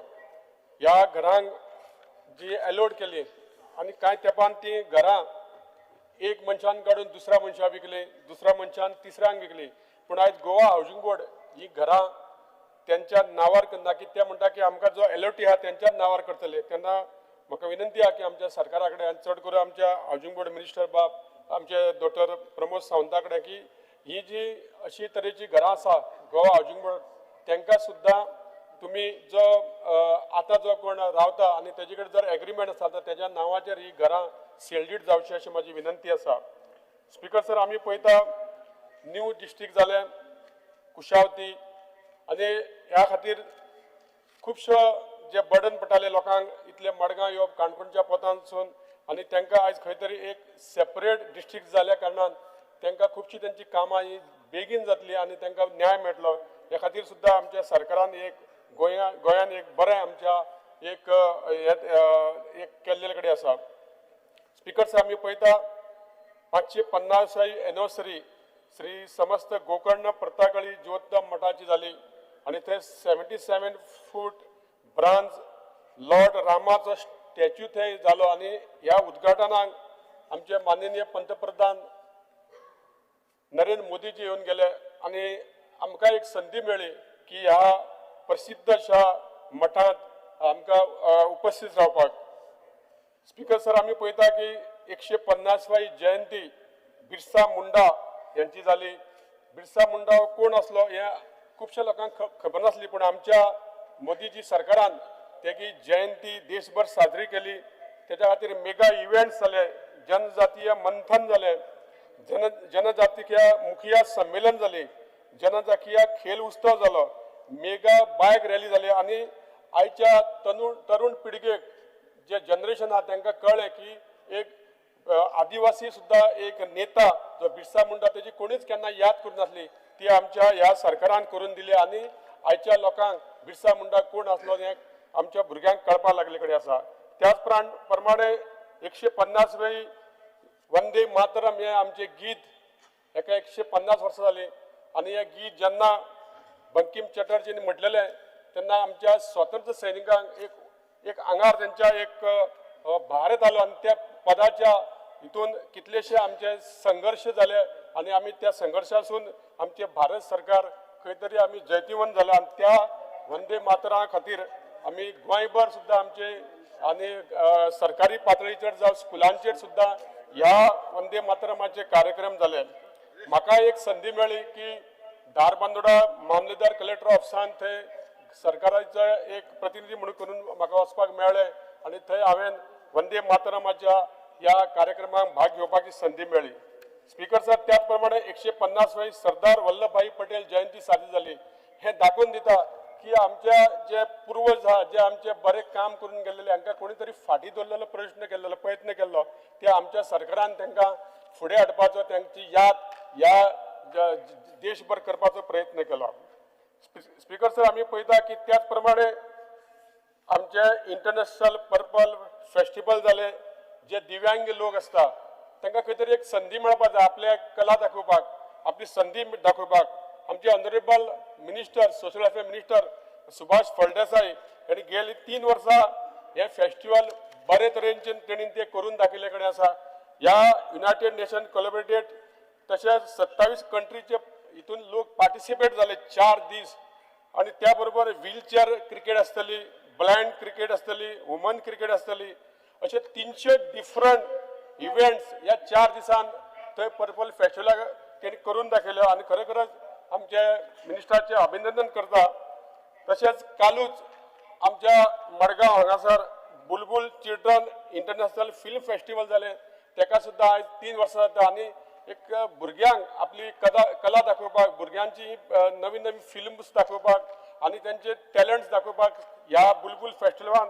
ह्या घरांक जी एलॉट केली आनी कांय तेंपान ती घरां एक मनशान काडून दुसऱ्या मनशाक विकली, दुसऱ्या मनशान तिसऱ्यांक विकली, पूण आयज गोवा हावजींग बोर्ड ही घरां तेंच्या नांवार करना की ते म्हणटा की आमकां जो एलॉटी आहा तेंच्याच नांवार करतले. तेन्ना म्हाका विनंती आहा की आमच्या सरकारा कडेन आनी चड करून आमच्या हावजींग बोर्ड मिनिस्टर बाब आमचे डॉक्टर प्रमोद सावंता कडेन की ही जी अशी तरेची घरां आसा गोवा हावजींग बोर्ड तांकां सुद्दां तुमी जो आतां जो कोण रावता आनी तेजे कडेन जर एग्रीमेंट आसा तर तेज्या नांवाचेर ही घरां सेल्डीड जावची अशी म्हाजी विनंती आसा. स्पीकर सर, आमी पळयता न्यू डिस्ट्रिक्ट जालें कुशावती आनी ह्या खातीर खुबशो जे बर्डन पडटाले लोकांक इतले मडगांव येवप काणकोणच्या पोतांतसून आनी तांकां आयज खंय तरी एक सेपरेट डिस्ट्रिक्ट जाल्या कारणान तांकां खुबशी तेंची कामां ही बेगीन जातली आनी तांकां न्याय मेळटलो. हे खातीर सुद्दां आमच्या सरकारान एक गोंयान एक बरें आमच्या एक एक केल्ले कडेन आसा. स्पीकर सर, आमी पळयता 550 एनिवर्सरी श्री समस्त गोकर्ण प्रताकळी जिवोत्तम मठाची जाली आनी थंय 77 फूट ब्रांज लॉर्ड रामाचो स्टॅच्यू थंय जालो आनी ह्या उद्घाटनाक आमचे माननीय पंतप्रधान नरेंद्र मोदीजी येवन गेले आनी आमकां एक संदी मेळ्ळी की ह्या प्रसिद्ध अशा मठांत आमकां उपस्थित रावपाक. स्पीकर सर, आमी पळयता की 150वी जयंती बिरसा मुंडा यांची जाली. बिरसा मुंडा कोण आसलो हें खुबश्या लोकांक खबर नासली, पूण आमच्या मोदीजी सरकारान तेगी जयंती देशभर साजरी केली. तेच्या खातीर मेगा इव्हेंट्स जाले, जनजातीय मंथन जालें, जनजातीय मुखिया संमेलन जाली, जनजातीय खेल उत्सव जालो, मेगा बायक रॅली जाली आनी आयच्या तरुण पिळगेक जे जनरेशन आहा तांकां कळ्ळें की एक आदिवासी सुद्दां एक नेता जो बिरसा मुंडा तेजी कोणीच केन्ना याद करूं नासली, ती आमच्या ह्या सरकारान करून दिली आनी आयच्या लोकांक बिरसा मुंडा कोण आसलो हें आमच्या भुरग्यांक कळपाक लागले कडेन आसा. त्याच प्रमाणे 150वी वंदे मातरम हें आमचें गीत हेका 150 वर्सां जालीं. आनी हें गीत जेन्ना बंकीम चटर्जीन म्हटलेलें तेन्ना आमच्या स्वातंत्र्य सैनिकांक एक एक आंगार तेंच्या एक भार येतालो आनी त्या पदाच्या हितून कितलेशे आमचे संघर्श जाले आनी आमी त्या संघर्शासून आमचे भारत सरकार खंय तरी आमी जैतिवंत जाले आनी त्या वंदे मातरा खातीर आमी गोंयभर सुद्दां आमचे आनी सरकारी पातळीचेर जावं स्कुलांचेर सुद्दां ह्या वंदे मातरमाचे कार्यक्रम जाले. म्हाका एक संदी मेळ्ळी की धारबांदोडा मामलेदार कलेक्टर ऑफिसान थंय सरकाराचो एक प्रतिनिधी म्हणून करून म्हाका वचपाक मेळ्ळें आनी थंय हांवें वंदे मातरमाच्या ह्या कार्यक्रमाक भाग घेवपाची संदी मेळ्ळी. स्पीकर सर, त्याच प्रमाणे 150वी सरदार वल्लभभाई पटेल जयंती साजरी जाली. हें दाखोवन दिता की आमच्या जे पुर्वज आहा, जे आमचे बरें काम करून गेल्लेले, हांकां कोणी तरी फाटीं दवरलेलो प्रश्न केल्लो, प्रयत्न केल्लो, ते आमच्या सरकारान तांकां फुडें हाडपाचो, तांची याद ह्या देशभर करपाचो प्रयत्न केलो. स्पीकर सर, आमी पळयता की त्याच प्रमाणे आमचे इंटरनॅशनल पर्पल फेस्टिवल जाले. जे दिव्यांग लोक आसता तांकां खंय तरी एक संदी मेळपाक जाय आपल्या कला दाखोवपाक, आपली संदी दाखोवपाक. आमचे honourable minister, social welfare minister Subhash Phaldesai हांणी गेली 3 वर्सां हे फेस्टिवल बरे तरेन तेणी ते करून दाखयल्ले कडेन आसा. ह्या युनायटेड नेशन कोलॅबरेटेड तशेंच 27 कंट्रीचे हितून लोक पार्टिसिपेट जाले 4 दीस. आनी त्या बरोबर व्हीलचेअर क्रिकेट आसतली, ब्लायंड क्रिकेट आसतली, वुमन क्रिकेट आसतली, अशे 300 डिफरंट इव्हेंट्स ह्या 4 दिसान थंय पर्पल फेस्टिवलाक तेणी करून दाखयलो आनी खरें खरेंच आमचे मिनिस्टराचें अभिनंदन करता. तशेंच कालूच आमच्या मडगांव हांगासर Bulbul children international film festival जालें, तेका सुद्दां आयज 3 वर्सां जाता आनी एक भुरग्यांक आपली कला दाखोवपाक, भुरग्यांची नवी नवी फिल्म्स दाखोवपाक आनी तेंचे टॅलंट्स दाखोवपाक ह्या बुलबुल फेस्टिवलान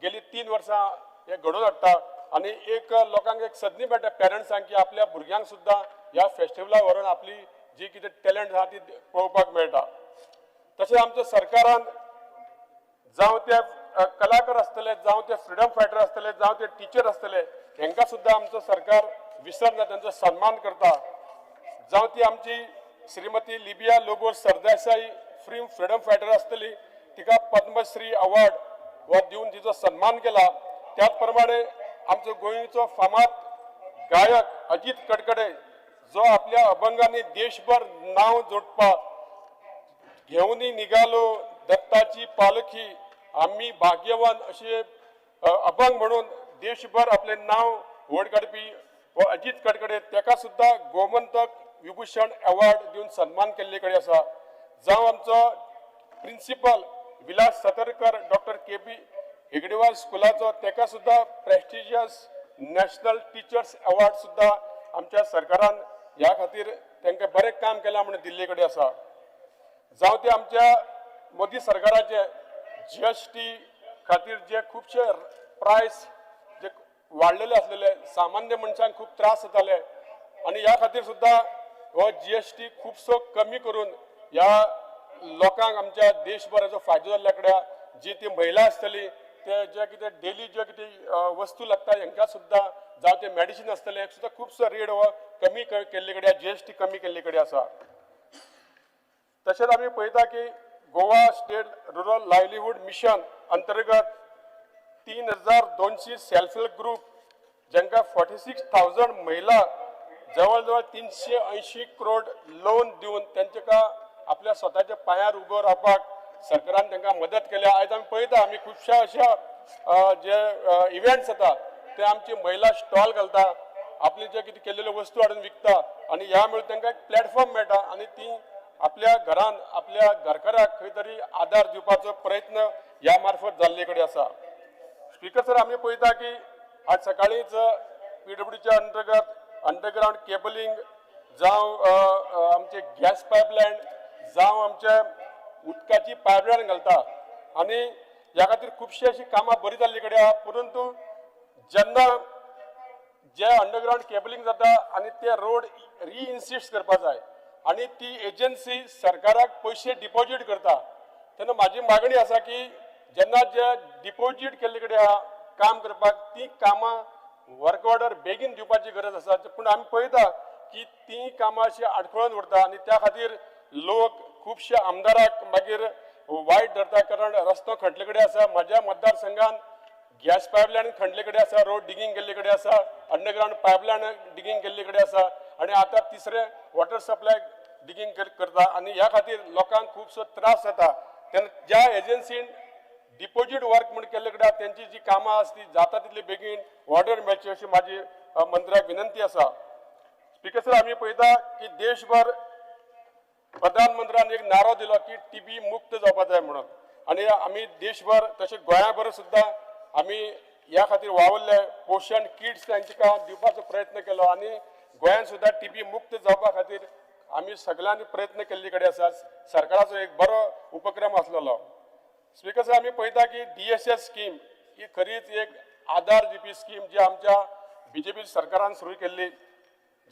गेली 3 वर्सां हे घडोवन हाडटा आनी एक लोकांक एक संदी मेळटा पेरंट्सांक की आपल्या भुरग्यांक सुद्दां ह्या फेस्टिवलाक व्हरून आपली जी कितें टॅलंट आहा ती पळोवपाक मेळटा. तशें आमच्या सरकारान जावं ते कलाकार आसतले, जावं ते फ्रिडम फायटर आसतले, जावं ते टिचर आसतले, हेंकां सुद्दां आमचो सरकार विसरना, तांचो सन्मान करता. जावं ती आमची Shrimati Libya Lobo Sardesai freedom fighter आसतली, तिका पद्मश्री अवॉर्ड हो दिवन तिचो सन्मान केला. त्याच प्रमाणे आमचो गोंयचो फामाद गायक अजीत कडकडे जो आपल्या अभंगांनी देशभर नांव जोडपाक घेवनी निघालो दत्ताची पालखी आम्ही भाग्यवान अशे अभंग म्हणून देशभर आपले नांव व्हड काडपी हो अजीत कडकडे तेका सुद्दां गोमंतक विभूषण अवॉर्ड दिवन सन्मान केल्ले कडेन आसा. जावं आमचो principal Vilas Satarkar doctor K P Hedgewar स्कुलाचो तेका सुद्दां प्रेस्टिजियस नॅशनल टिचर्स अवॉर्ड सुद्दां आमच्या सरकारान ह्या खातीर तांकां बरें काम केलां म्हणून दिल्ले कडेन आसा. जावं ते आमच्या मोदी सरकाराचे GST खातीर जे खुबशे प्रायस जे वाडलेले आसलेले, सामान्य मनशांक खूब त्रास जाताले आनी ह्या खातीर सुद्दां हो GST खुबसो कमी करून ह्या लोकांक आमच्या देशभराचो फायदो जाल्ल्या कडेन जी ती महिला आसतली ते जे कितें डेली जे कितें वस्तू लागता हेंकां सुद्दां जावं ते मेडिसीन आसतलें हें सुद्दां खुबसो रेट हो कमी केल्ले कडेन GST कमी केल्ले कडेन आसा. तशेंच आमी पळयता की Goa state rural livelihood mission अंतर्गत 3200 सेल्फ हेल्प ग्रुप जांकां 46,000 महिला जवळ जवळ 380 करोड लोन दिवन तेंका आपल्या स्वताच्या पांयार उबो रावपाक सरकारान तांकां मदत केल्या. आयज आमी पळयता आमी खुबश्या अशा जे इव्हेंट्स जाता ते आमची महिला स्टॉल घालता, आपली जे कितें केल्लेल्यो वस्तू हाडून विकता आनी ह्या मुळे तांकां एक प्लॅटफॉर्म मेळटा आनी ती आपल्या घरान आपल्या घरकाराक खंय तरी आदार दिवपाचो प्रयत्न ह्या मार्फत जाल्ले कडेन आसा. स्पीकर सर, आमी पळयता की आज सकाळींच PWDच्या अंतर्गत अंडरग्रावंड केबलिंग जावं आमचे गॅस पायपलायन जावं आमचे उदकाची पायपलायन घालता आनी ह्या खातीर खुबशी अशी कामां बरी जाल्ली कडेन आहा. परंतु जेन्ना जे अंडरग्रावंड केबलिंग जाता आनी ते रोड रिइन्सिस्ट करपा जाय आनी ती एजन्सी सरकाराक पयशे डिपॉजीट करता, तेन्ना म्हाजी मागणी आसा की जेन्ना जे डिपॉजीट केल्ले कडेन आहा काम करपाक ती कामां वर्क ऑर्डर बेगीन दिवपाची गरज आसा. पूण आमी पळयता की ती कामां अशी आडखळून उरता आनी त्या खातीर लोक खुबशे आमदाराक मागीर वायट धरता, कारण रस्तो खणले कडेन आसा. म्हज्या मतदारसंघान गॅस पायपलायन खणले कडेन आसा, रोड डिगींग केल्ले कडेन आसा, अंडरग्रावंड पायपलायन डिगींग केल्ले कडेन आसा आनी आतां तिसरें वॉटर सप्लाय डिगींग करता आनी ह्या खातीर लोकांक खुबसो त्रास जाता. तेन्ना ज्या एजन्सीन डिपोजीट वर्क म्हूण केल्ले कडेन तेंची जी कामां आसा ती जाता तितली बेगीन ऑर्डर मेळची अशी म्हाजी मंत्र्याक विनंती आसा. स्पिकर सर, आमी पळयता की देशभर प्रधानमंत्र्यान एक नारो दिलो की टीबी मुक्त जावपा जाय म्हणून आनी आमी देशभर तशें गोंयाभर सुद्दां आमी ह्या खातीर वावुरले. पोशण किट्स तांकां दिवपाचो प्रयत्न केलो आनी गोंयान सुद्दां टीबी मुक्त जावपा खातीर आमी सगळ्यांनी प्रयत्न केल्ले कडेन आसा. सरकाराचो एक बरो उपक्रम आसलेलो. स्पिकर सर, आमी पळयता की DSS scheme ही खरीच एक आदार दिवपी स्कीम जी आमच्या BJP सरकारान सुरू केल्ली.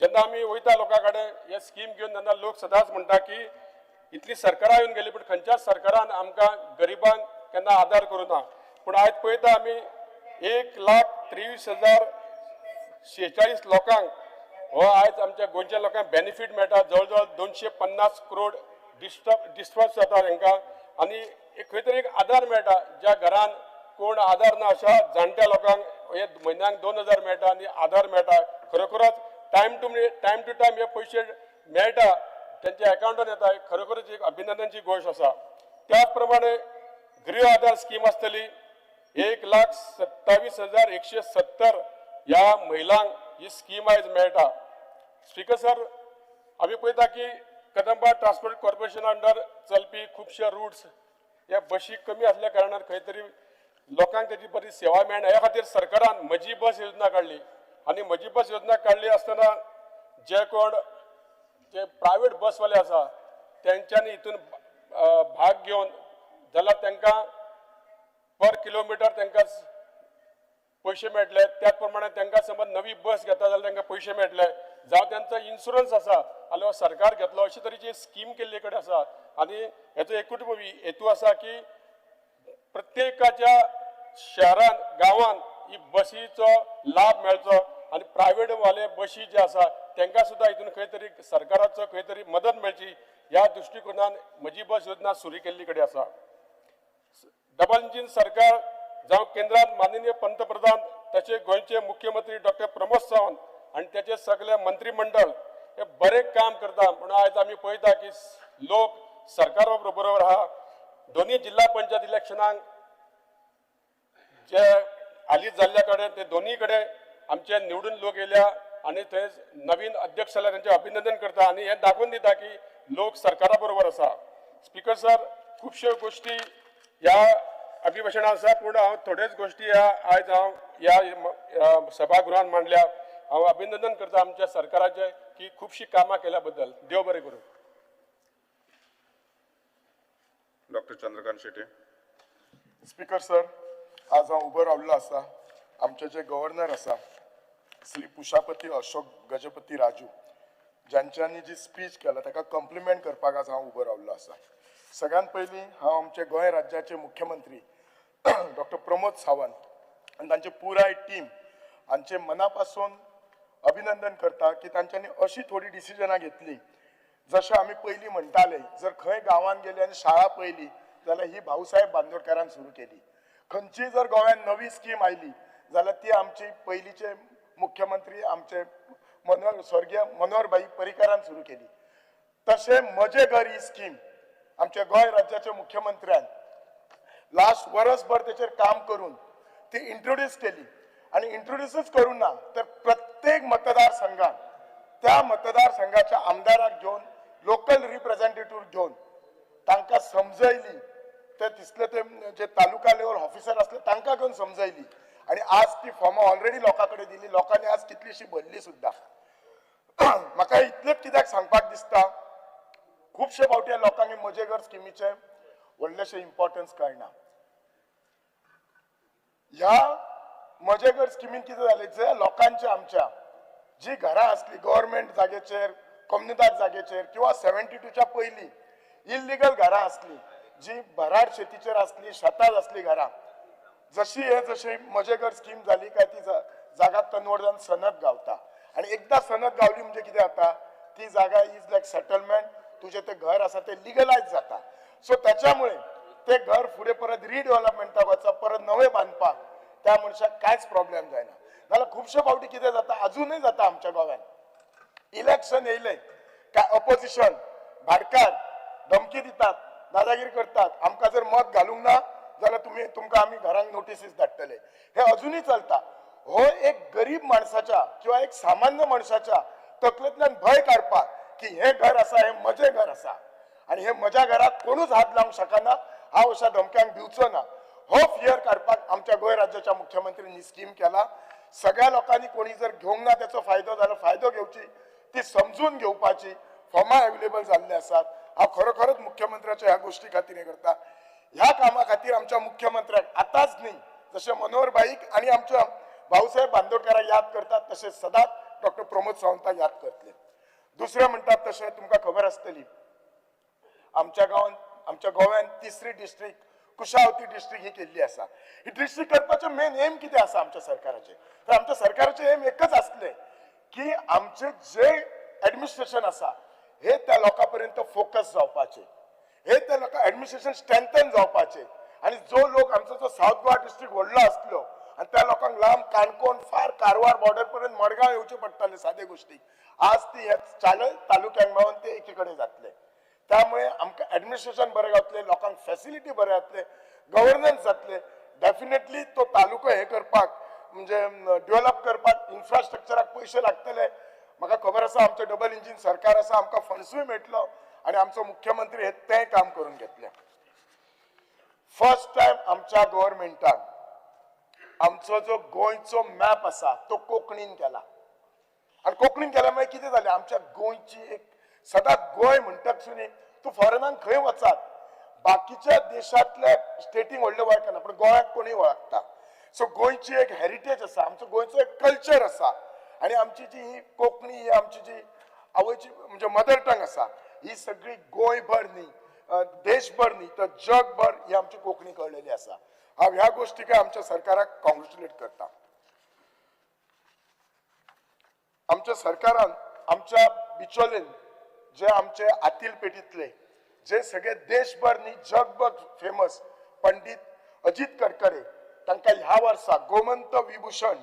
जेन्ना आमी वयता लोकां कडेन हे स्कीम घेवन तेन्ना लोक सदांच म्हणटा की इतली सरकारां येवन गेली पूण खंयच्याच सरकारान आमकां गरिबांक केन्ना आदार करूं ना. पूण आयज पळयता आमी 1,23,046 लोकांक हो आयज आमच्या गोंयच्या लोकांक बेनिफीट मेळटा. जवळ जवळ 250 करोड डिस्टर्ब जाता तांकां आनी एक खंय तरी एक आदार मेळटा. ज्या घरान कोण आदार ना अशा जाणट्या लोकांक हे म्हयन्याक 2,000 मेळटा आनी आदार मेळटा. खरोखरच टायम टू टायम हे पयशे मेळटा, तेंच्या एकावंटान येता. खरोखरच एक अभिनंदनची गोश्ट आसा. त्याच प्रमाणे गृह आधार स्कीम आसतली. 1,27,170 ह्या महिलांक ही स्कीम आयज मेळटा. स्पिकर सर, आमी पळयता की कदंबा ट्रान्सपोर्ट कॉर्पोरेशन अंडर चलपी खुबशे रुट्स ह्या बशी कमी आसल्या कारणान खंय तरी लोकांक तेजी बरी सेवा मेळना. ह्या खातीर सरकारान म्हजी बस योजना काडली आनी म्हजी बस योजना काडली आसतना जे कोण जे प्रायवेट बसवाले आसा तेंच्यांनी हितून भाग घेवन जाल्यार तांकां पर किलोमिटर तांकां पयशे मेळटले. त्याच प्रमाणे तांकां समज नवी बस घेता जाल्यार तांकां पयशे मेळटले. जावं तेंचो इन्शुरन्स आसा जाल्यार सरकार घेतलो. अशे तरेची स्कीम केल्ले कडेन आसा आनी हेचो एकूच हेतू आसा की प्रत्येकाच्या शहरान गांवान ही बसीचो लाभ मेळचो आनी प्रायवेट वाले बशी जे आसा तांकां सुद्दां हितून खंय तरी सरकाराचो खंय तरी मदत मेळची ह्या दृश्टिकोनान म्हजी बस योजना सुरू केल्ली कडेन आसा. डबल इंजीन सरकार जावं केंद्रात माननीय पंतप्रधान तशें गोंयचे मुख्यमंत्री डॉक्टर प्रमोद सावंत आनी तेचे सगळे मंत्रीमंडळ हे बरें काम करता. म्हणून आयज आमी पळयता की लोक सरकारा बरोबर आहा. दोनूय जिल्हा पंचायत इलेक्शनाक जे हालींच जाल्ल्या कडेन ते दोनूय कडेन आमचे निवडून लोक येयल्या आनी थंय नवीन अध्यक्ष जाल्यार तेंचें अभिनंदन करता आनी हें दाखोवन दिता की लोक सरकारा बरोबर आसा. स्पिकर सर, खुबश्यो गोश्टी ह्या अभिभाशणान आसा पूण हांव थोड्योच गोश्टी ह्या आयज हांव ह्या सभागृहान मांडल्या. हांव अभिनंदन करता आमच्या सरकाराचें की खुबशीं कामां केल्या बद्दल. देव बरें करूं. Doctor Chandrakant Shetye. Speaker sir, आज हांव उबो रावल्लो आसा आमचे जे गव्हर्नर आसा श्री पुषापती अशोक गजपती राजू ज्यांच्यांनी जी स्पीच केला ताका कॉम्प्लिमेंट करपाक आज हांव उबो रावल्लो आसा. सगळ्यात पयलीं हांव आमचे गोंय राज्याचे मुख्यमंत्री डॉक्टर प्रमोद सावंत आनी तांचे पुराय टीम हांचे मना पासून अभिनंदन करता की तांच्यांनी अशी थोडी डिसिजनां घेतली. जशें आमी पयलीं म्हणटाले जर खंय गांवांत गेले आनी शाळा पळयली जाल्यार ही भाऊसाहेब बांदोडकारान सुरू केली. खंयची जर गोंयांत नवी स्कीम आयली जाल्यार ती आमची पयलींचे मुख्यमंत्री आमचे मनोहर स्वर्गीय मनोहरभाई पर्रीकारान सुरू केली. तशें म्हजें घर ही स्कीम आमच्या गोंय राज्याच्या मुख्यमंत्र्यान लास्ट वरसभर तेचेर काम करून ती इंट्रोड्यूस केली आनी इंट्रोड्यूसूच करूं ना तर प्रत्येक मतदारसंघात त्या मतदारसंघाच्या आमदाराक घेवन लोकल रिप्रेझेंटेटिव्ह घेवन तांकां समजयली. ते तिसले ते जे तालुका लेवल ऑफिसर आसले तांकां घेवन समजयली आनी आज ती फॉर्मां ऑलरेडी लोकां कडेन दिली. लोकांनी आज कितलीशी भरली सुद्दां. म्हाका इतलेंच कित्याक सांगपाक दिसता, खुबशे फावटी लोकांक म्हजें घर स्किमीचें व्हडलेशें इम्पॉर्टन्स कळना. ह्या म्हजें घर स्किमीन कितें जालें, जे लोकांचे आमच्या जी घरां आसली गव्हर्मेंट जागेचेर, कोमुनिदाद जागेचेर किंवा 72च्या पयलीं इल्लिगल घरां आसली जी भराड शेतीचेर आसली, शेतात आसली घरां, जशी हे जशी म्हजें घर स्कीम जाली काय ती जागा कन्वर्ट जावन सनद गावता आनी एकदां सनद गावली म्हणजे कितें जाता, ती जागा is like settlement तुजें तें घर आसा तें लिगलायज जाता. सो त्याच्यामुळे ते घर फुडें परत रिडेव्हलपमेंटाक वचप, परत नवें बांदपाक त्या मनशाक कांयच प्रॉब्लेम जायना. नाल्यार खुबशे फावटी कितें जाता, अजूनय जाता आमच्या गोव्यान, इलेक्शन येयलें काय अपोजिशन भाटकार धमकी दितात, दादागिरी करतात, आमकां जर मत घालूंक ना जाल्यार तुमी तुमकां आमी घरांक नोटिसीस धाडटले. हे अजुनूय चलता. हो एक गरीब माणसाच्या किंवा एक सामान्य मनशाच्या तकलेंतल्यान भंय काडपाक की हें घर आसा हें म्हजें घर आसा आनी हे म्हज्या घराक कोणूच हात लावंक शकना, हांव अशा धमक्यांक दिवचो ना, हो फियर काडपाक आमच्या गोंय राज्याच्या मुख्यमंत्र्यांनी स्कीम केला. सगळ्या लोकांनी कोणी जर घेवंक ना त्याचो फायदो जाल्यार फायदो घेवची, ती समजून घेवपाची फॉर्मां अवेलेबल जाल्ले आसात. हांव खरोखरच मुख्यमंत्र्याच्या ह्या गोष्टी खातीर हें करता. ह्या कामा खातीर आमच्या मुख्यमंत्र्याक आतांच न्ही, जशें मनोहर बाईक आनी आमच्या भाऊसाहेब बांदोडकाराक याद करतात तशें सदांच डॉक्टर प्रमोद सावंताक याद करतले. दुसरें म्हणटात तशें तुमकां खबर आसतली, आमच्या गांवांत, आमच्या गोव्यान तिसरी डिस्ट्रिक्ट कुशावती डिस्ट्रिक्ट ही केल्ली आसा. ही डिस्ट्रिक्ट करपाचें मेन एम कितें आसा आमच्या सरकाराचें, तर आमच्या सरकाराचें एम एकच आसलें की आमचें जे एडमिनिस्ट्रेशन आसा हे त्या लोकां पर्यंत फोकस जावपाचें, हे त्या लोकां एडमिनिस्ट्रेशन स्ट्रेंथन जावपाचें. आनी जो लोक आमचो जो सावथ गोवा डिस्ट्रिक्ट व्हडलो आसलो आनी त्या लोकांक लांब काणकोण फार कारवार बॉर्डर पर्यंत मडगांव येवचें पडटालें सादे गोश्टीक, आज ती ह्या चालय तालुक्यांक मेळोन ते एकी कडेन जातले. त्यामुळे आमकां एडमिनिस्ट्रेशन बरें गावतलें, लोकांक फॅसिलिटी बरें जातलें, गव्हर्नन्स जातलें. डेफिनेटली तो तालुको हे करपाक म्हणजे डेव्हलप करपाक इन्फ्रास्ट्रक्चराक पयशे लागतले. म्हाका खबर आसा आमचें डबल इंजीन सरकार आसा, आमकां फंड्सूय मेळटलो आनी आमचो मुख्यमंत्री हे तें काम करून घेतलें. फर्स्ट टायम आमच्या गव्हर्मेंटान आमचो जो गोंयचो मॅप आसा तो कोंकणीन केला. आनी कोंकणीन केल्या मागीर कितें जालें, आमच्या गोंयची एक सदांच गोंय म्हणटात सुनी तूं फॉरेनाक खंय वचात, बाकीच्या देशांतल्या स्टेटींक व्हडले वळखना पूण गोंयाक कोणूय वळखता. सो गोंयची एक हेरिटेज आसा, आमचो गोंयचो एक कल्चर आसा आनी आमची जी ही कोंकणी ही आमची जी आवयची म्हणजे मदर टंग आसा ही सगळी गोंयभर न्ही, देशभर न्ही तर जगभर ही आमची कोंकणी कळलेली आसा. हांव ह्या गोश्टीक आमच्या सरकाराक कॉंग्रेच्युलेट करता. आमच्या सरकारान आमच्या बिचोलेन जे आमचे आतील पेटीतले जे सगळे देशभर न्ही जगभर फेमस पंडित अजित कडकडे तांकां ह्या वर्सा गोमंत विभूषण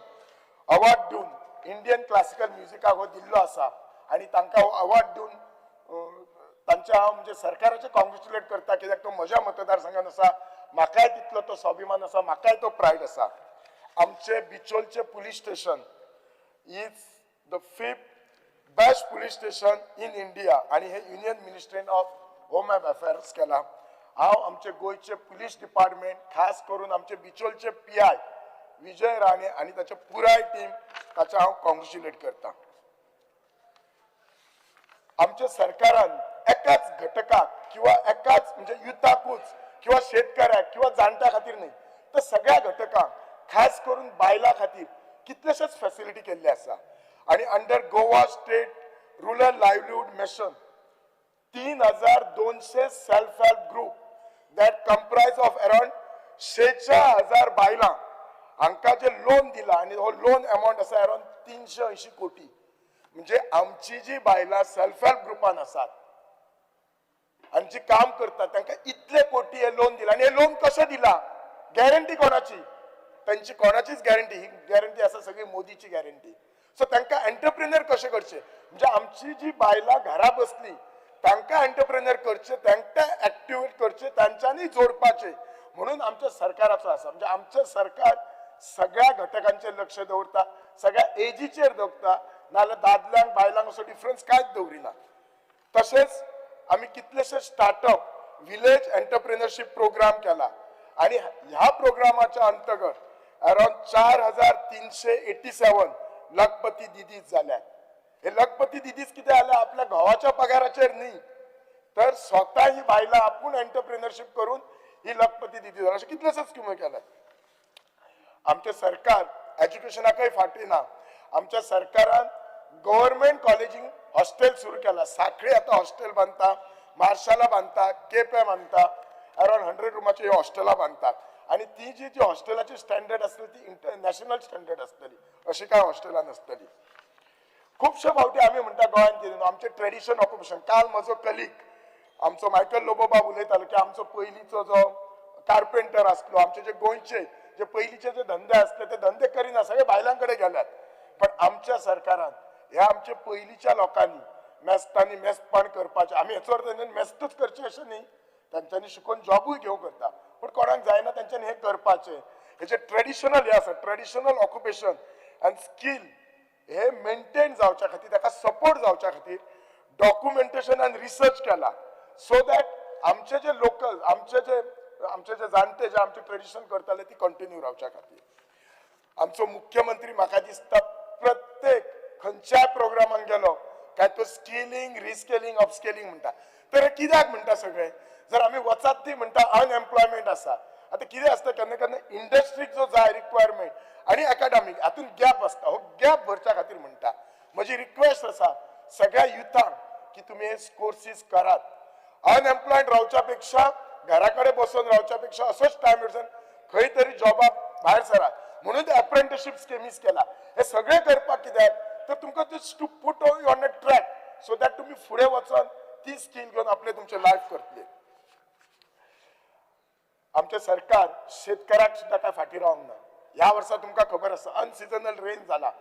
अवॉर्ड दिवन इंडियन क्लासिकल म्युजिकाक हो दिल्लो आसा आनी तांकां हो अवॉर्ड दिवन तांच्या हांव म्हणजे सरकाराचें कॉंग्रेच्युलेट करता, कित्याक तो म्हज्या मतदारसंघान आसा, म्हाकाय तितलो तो स्वाभिमान आसा, म्हाकाय तो प्रायड आसा. आमचे बिचोलचे police station is the 5th best police station in India आनी हे union ministry of home affairs केला. हांव आमचे गोंयचे पुलीस डिपार्टमेंट खास करून आमचे बिचोलचे PI Vijay Rane आनी ताचे पुराय टीम ताचें हांव कॉंग्रेच्युलेट करता. आमच्या सरकारान एकाच घटकाक किंवा एकाच म्हणजे युथाकूच किंवा शेतकऱ्याक किंवा जाणट्या खातीर न्ही तर सगळ्या घटकांक खास करून बायलां खातीर कितलेशेच फॅसिलिटी केल्ले आसा. आनी under Goa state rural livelihood mission 3200 self help group that comprise of around 46,000 बायलां हांकां जे लोन दिला आनी हो लोन अमावंट आसा अरावंड 380 कोटी. म्हणजे आमची जी बायलां सेल्फ हेल्प ग्रुपान आसात आनी जी काम करतात तांकां इतले कोटी हे लोन दिला. आनी हे लोन कशें दिला, गॅरंटी कोणाची, तांची कोणाचीच गॅरंटी, ही गॅरंटी आसा सगळी मोदीची गॅरंटी. सो तांकां एंटरप्रेन्युअर कशें करचें म्हणजे आमची जी बायलां घरा बसली तांकां एंटरप्रेन्युअर करचें, तांकां एक्टिवेट करचें, तांच्यांनी जोडपाचें म्हणून आमच्या सरकाराचो आसा. म्हणजे आमचें सरकार सगळ्या घटकांचेर लक्ष दवरता, सगळ्या एजीचेर दवरता, नाजाल्यार दादल्यांक बायलांक असो डिफरन्स कांयच दवरिना. तशेंच आमी कितलेशे स्टार्टअप विलेज एंटरप्रेन्युअरशीप प्रोग्राम केला आनी ह्या प्रोग्रामाच्या अंतर्गत अरावंड 4387 लखपती दिदीज जाल्यात. हे लखपती दिदीज कितें जाल्या, आपल्या घोवाच्या पगाराचेर न्ही तर स्वता ही बायलां आपूण एंटरप्रेन्युअरशीप करून ही लखपती दिदी जाल्या. अशे कितलेशेच स्किमी केल्यात. आमचें सरकार एज्युकेशनाकय फाटीं ना. आमच्या सरकारान गव्हर्मेंट कॉलेजींक हॉस्टेल सुरू केला. साखळी आतां हॉस्टेल बांदता, मार्शाला बांदता, केपें बांदता, अरावंड 100 रुमाची ही हॉस्टेलां बांदतात आनी ती जी जी हॉस्टेलाची स्टँडर्ड आसतली ती इंटरनॅशनल स्टँडर्ड आसतली, अशी कांय हॉस्टेलां नासतली. खुबशे फावटी आमी म्हणटा गोंयांत कितें न्हू आमचें ट्रेडिशन ऑक्युपेशन. काल म्हजो कलीग आमचो मायकल लोबो बाब उलयतालो की आमचो पयलींचो जो कार्पेंटर आसलो, आमचे जे गोंयचे जे पयलींचे जे धंदे आसले ते धंदे करिना, सगळे बायलां कडेन गेल्यात. पण आमच्या सरकारान ह्या आमच्या पयलींच्या लोकांनी मेस्तांनी मेस्तपण करपाचें, आमी हेचो अर्थ तेंच्यांनी मेस्तूच करचें अशें न्ही, तांच्यांनी शिकोवन जॉबूय घेवंक करता, पूण कोणाक जायना तांच्यांनी हें करपाचें. हेचे ट्रेडिशनल हें आसा, ट्रेडिशनल ऑक्युपेशन आनी स्कील हे मेंटेन जावच्या खातीर, ताका सपोर्ट जावच्या खातीर डॉक्युमेंटेशन आनी रिसर्च केला, सो that आमचे जे लोकल आमचे जे जाणटे जे आमचे ट्रेडिशन करताले ती कंटिन्यू रावच्या खातीर. आमचो मुख्यमंत्री म्हाका दिसता प्रत्येक खंयच्याय प्रोग्रामाक गेलो काय तो स्किलिंग, रिस्किलिंग, अपस्किलिंग म्हणटा. तर हे कित्याक म्हणटा सगळे? जर आमी वचात ती म्हणटा अनएम्प्लॉयमेंट आसा. आतां कितें आसता, केन्ना केन्ना इंडस्ट्रीक जो जाय रिक्वायरमेंट आनी एकाडमीक हातून गॅप आसता, हो गॅप भरच्या खातीर म्हणटा. म्हजी रिक्वेस्ट आसा सगळ्या युथांक की तुमी हे कोर्सीस करात. अनएम्प्लॉयड रावच्या पेक्षा, घरा कडेन बसून रावच्या पेक्षा, असोच टायम वचून खंय तरी जॉबाक भायर सरात. म्हणून ते अप्रेंटिसशीप स्किमीस केला. हे सगळे करपाक कित्याक, तर तुमकां ते to put you on a track so that तुमी फुडें वचोन ती स्कील घेवन आपले तुमचे लायफ करतले. आमचें सरकार शेतकऱ्याक सुद्दां काय फाटीं रावंक ना. ह्या वर्सा तुमकां खबर आसा अनसिजनल रेन जाला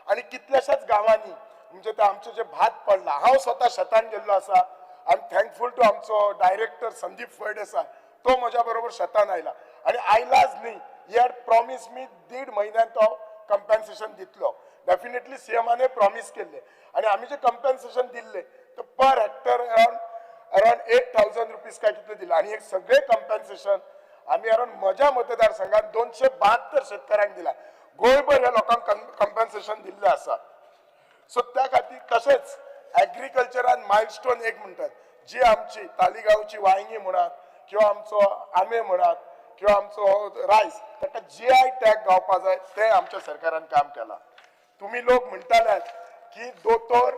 आनी कितल्याशाच गांवांनी म्हणजे ते आमचें जे भात पडला. हांव स्वता शेतान गेल्लो आसा. I am thankful to आमचो डायरेक्टर संदीप फळदेसाय, तो म्हज्या बरोबर शेतान आयला आनी आयलाच न्ही, he had promise मी 1.5 म्हयन्यान तो कंपन्सेशन दितलो. डेफिनेटली सीएमाने प्रॉमिस केल्ले आनी आमी जे कंपन्सेशन दिल्ले तो per hectare around ₹8,000 काय कितले दिले. आनी हे सगळे कंपन्सेशन आमी अराउंड म्हज्या मतदारसंघात 272 शेतकऱ्यांक दिला. गोंयभर ह्या लोकांक कंपन्सेशन दिल्लें आसा. सो त्या खातीर तशेंच एग्रीकल्चरान मायलस्टोन एक म्हणटात, जी आमची तालिगांवची वांयगी म्हणात किंवा आमचो आंबे म्हणात किंवा आमचो रायस, ताका जीआय टॅग गावपा जाय, तें आमच्या सरकारान काम केलां. तुमी लोक म्हणटाल्यात की दोतोर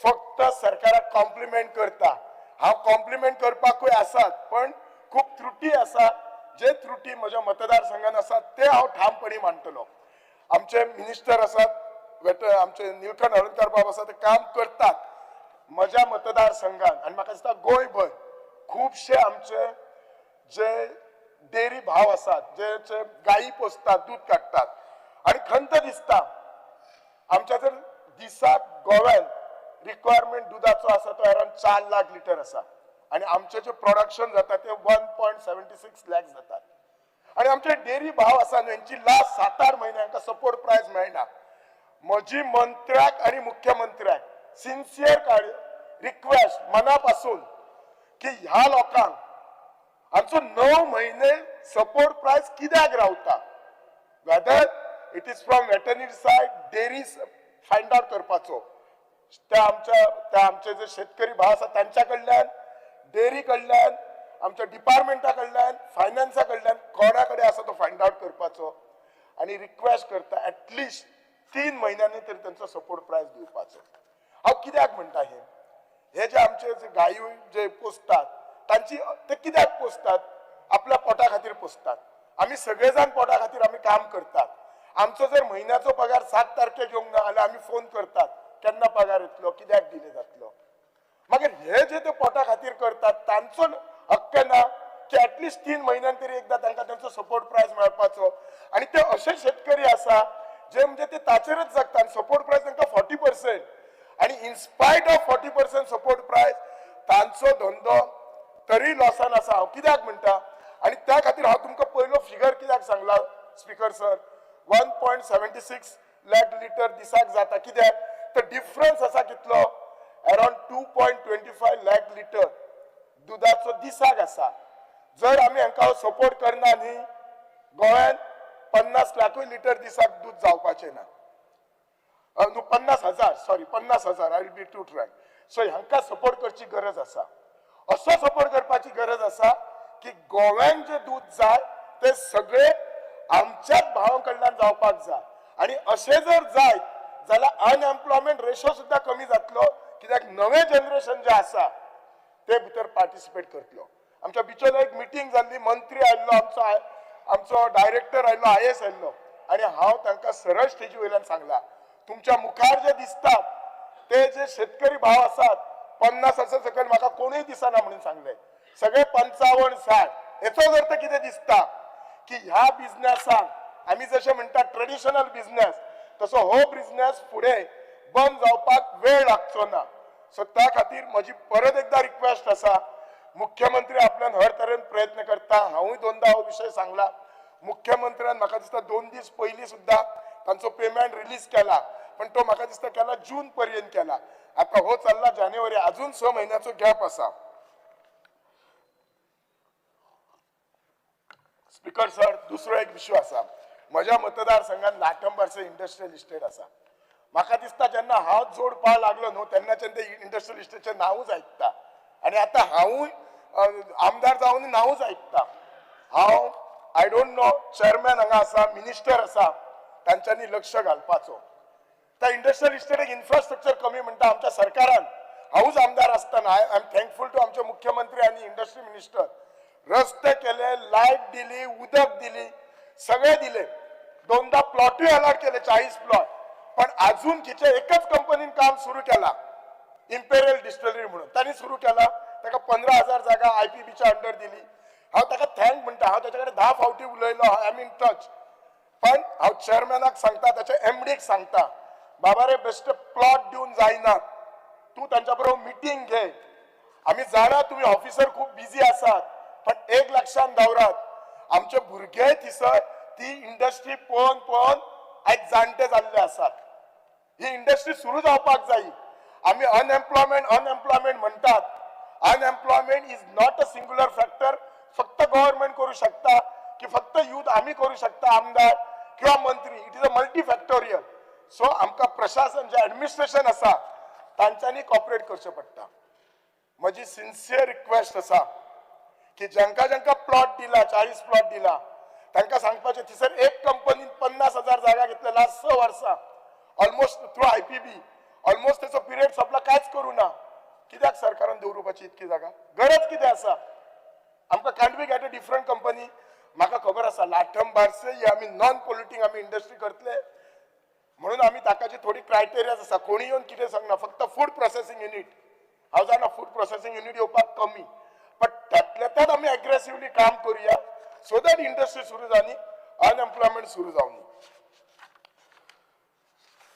फक्त सरकाराक कॉम्प्लिमेंट करता. हांव कॉम्प्लिमेंट करपाकूय आसात, पण खूब त्रुटी आसा. जे त्रुटी म्हज्या मतदारसंघात आसात ते हांव ठामपणी मांडटलो. आमचे मिनिस्टर आसात, आमचे निलकंठ हळर्णकार बाब आसा, ते काम करतात म्हज्या मतदारसंघात. आनी म्हाका दिसता गोंयभर खुबशे आमचे जे डेअरी भाव आसात, जे जे गायी पोसतात, दूद काडटात, आनी खंत दिसता आमच्या जर दिसाक गोव्यान रिक्वायरमेंट दुदाचो आसा तो अराउंड 4 लाख लिटर आसा आनी आमचे जे प्रोडक्शन जाता ते 1.76 लॅक्स जातात. आनी आमचे डेअरी भाव आसा न्हू, हेंची लास्ट 7-8 म्हयने हांकां सपोर्ट प्रायस मेळना. म्हजी मंत्र्याक आनी मुख्यमंत्र्याक सिन्सियर रिक्वेस्ट मना पासून की ह्या लोकांक आमचो 9 म्हयने सपोर्ट प्रायस कित्याक रावता, whether it is from veterinary side, dairy, find out करपाचो. त्या आमचे जे शेतकरी भाव आसा तांच्या कडल्यान, डेअरी कडल्यान, आमच्या डिपार्टमेंटा कडल्यान, फायनान्सा कडल्यान, कोणा कडेन आसा तो फायंड आउट करपाचो. आनी रिक्वेस्ट करता, एटलिस्ट 3 म्हयन्यांनी तरी तांचो सपोर्ट प्रायस दिवपाचो. हांव कित्याक म्हणटा हें, हे जे आमचे जे गायी जे पोसतात तांची, ते कित्याक पोसतात? आपल्या पोटा खातीर पोसतात. आमी सगळे जाण पोटा खातीर आमी काम करतात. आमचो जर म्हयन्याचो पगार 7 तारखेक येवंक ना जाल्यार आमी फोन करतात, केन्ना पगार येतलो, कित्याक डिले जातलो. मागीर हे जे ते पोटा खातीर करतात तांचो हक्क ना की एटलिस्ट 3 म्हयन्यान तरी एकदां तांकां तांचो सपोर्ट प्रायस मेळपाचो? आनी ते अशे शेतकरी आसा जे म्हणजे ते ताचेरच जगता आनी सपोर्ट प्रायस तांकां 40% आनी in spite of 40% support price तांचो धंदो तरी लॉसान आसा. हांव कित्याक म्हणटा आनी त्या खातीर हांव तुमकां पयलो फिगर कित्याक सांगला speaker sir, 1.76 lakh litre दिसाक जाता कित्याक, तर डिफरन्स आसा कितलो, around 2.25 lakh litre दुदाचो दिसाक आसा. जर आमी हांकां सपोर्ट करना न्ही, गोंयांत 50 लाखूय लिटर दिसाक दूद जावपाचें ना. न्हू, 50,000, sorry, 50,000. I will be too frank. So हांकां सपोर्ट करची गरज आसा. असो सपोर्ट करपाची गरज आसा की गोव्यान जे दूद जाय ते सगळे आमच्याच भावां कडल्यान जावपाक जाय. आनी अशें जर जायत जाल्यार अनएम्प्लॉयमेंट रेशो सुद्दां कमी जातलो, कित्याक नवें जनरेशन जें आसा ते भितर पार्टिसिपेट करतलो. आमच्या बिचोले एक मिटींग जाल्ली, मंत्री आयल्लो, आमचो डायरेक्टर आयल्लो, आयएएस आयल्लो आनी हांव तांकां सरळ स्टेजी वयल्यान सांगला, तुमच्या मुखार जे दिसतात ते जे शेतकरी भाव आसात 50 सकयल म्हाका कोणूय दिसना म्हणून सांगले, सगळे 55 60. हेचोच अर्थ कितें दिसता की ह्या बिझनेसाक आमी जशें म्हणटा ट्रेडिशनल बिझनेस, तसो हो बिझनेस फुडें बंद जावपाक वेळ लागचो ना. सो त्या खातीर म्हजी परत एकदा रिक्वेस्ट आसा, मुख्यमंत्री आपल्यान हर तरेन प्रयत्न करता. हांवूय दोनदा हो विशय सांगला. मुख्यमंत्र्यान म्हाका दिसता 2 दीस पयलीं सुद्दां तांचो पेमेंट रिलीज केला, पण तो म्हाका दिसता केला जून पर्यंत केला. आता हो चल्ला जानेवारी, अजून 6 महिन्याचो गॅप आसा. स्पीकर सर, दुसरो एक विशय आसा, म्हज्या मतदारसंघात लाटंबारसे इंडस्ट्रियल इस्टेट आसा. म्हाका दिसता जेन्ना हांव जोडपाक लागलो न्हू तेन्नाच्यान ते इंडस्ट्रियल इस्टेटचें नांवूच आयकता आनी आतां हांवूय आमदार जावन नांवूच आयकता. हांव I don't know, chairman हांगा आसा, मिनिस्टर आसा, तांच्यांनी लक्ष घालपाचो. त्या इंडस्ट्रियल इस्टेटीक इन्फ्रास्ट्रक्चर कमी म्हणटा आमच्या सरकारान. हांवूच आमदार आसतना I am thankful to आमचे मुख्यमंत्री आनी इंडस्ट्री मिनिस्टर. रस्ते केले, लायट दिली, उदक दिली, सगळे दिले. 2दा प्लॉटूय अलॉट केले, 40 प्लॉट. पण अजून खिचे एकच कंपनीन काम सुरू केला, इम्पेरियल डिस्टिलरी म्हणून तांणी सुरू केला. ताका 15,000 जागा IPBच्या अंडर दिली. हांव ताका thank म्हणटा. हांव ताच्या कडेन 10 फावटी उलयलो, I am in touch. पण हांव चेअरमॅनाक सांगता, ताच्या MDक सांगता, बाबा रे बेस्ट प्लॉट दिवन जायना, तूं तांच्या बरोबर मिटींग घे. आमी जाणा तुमी ऑफिसर खूब बिजी आसात, पण एक लक्षांत दवरात, आमचे भुरगे थंयसर ती इंडस्ट्री पळोवन पळोवन आयज जाणटे जाल्ले आसात. ही इंडस्ट्री सुरू जावपाक जाय. आमी अनएम्प्लॉयमेंट अनएम्प्लॉयमेंट म्हणटात. Unemployment is not a singular factor. फक्त गव्हर्नमेंट करू शकता की फक्त यूथ आमी करू शकता, आमदार किंवा मंत्री. It is a multi factorial. So आमकां प्रशासन जे एडमिनिस्ट्रेशन आसा तांच्यांनी कॉपरेट करचें पडटा. म्हजी सिन्सियर रिक्वेस्ट आसा की जांकां जांकां प्लॉट दिला, 40 प्लॉट दिला, तांकां सांगपाचें थंयसर एक कंपनीन 50,000 जागा घेतल्या लास्ट 6 वर्सां, ऑलमोस्ट थ्रू IPB, almost तेचो पिरियड सोंपला, कांयच करूं ना. कित्याक सरकारान दवरुपाची इतकी जागा? गरज कितें आसा आमकां? Can't we get a different company? म्हाका खबर आसा लाठंबारसे ही आमी नॉन पोल्युटींग आमी इंडस्ट्री करतले म्हणून आमी ताका जी थोडी क्रायटेरियाज आसा. कोणी येवन कितें सांगना, फक्त फूड प्रोसेसींग युनीट. हांव जाणा फूड प्रोसेसींग युनीट येवपाक कमी, बट त्यातल्या त्यात आमी एग्रेसिवली काम करूया सो that industry सुरू जावनी, अनएम्प्लॉयमेंट सुरू जावनी.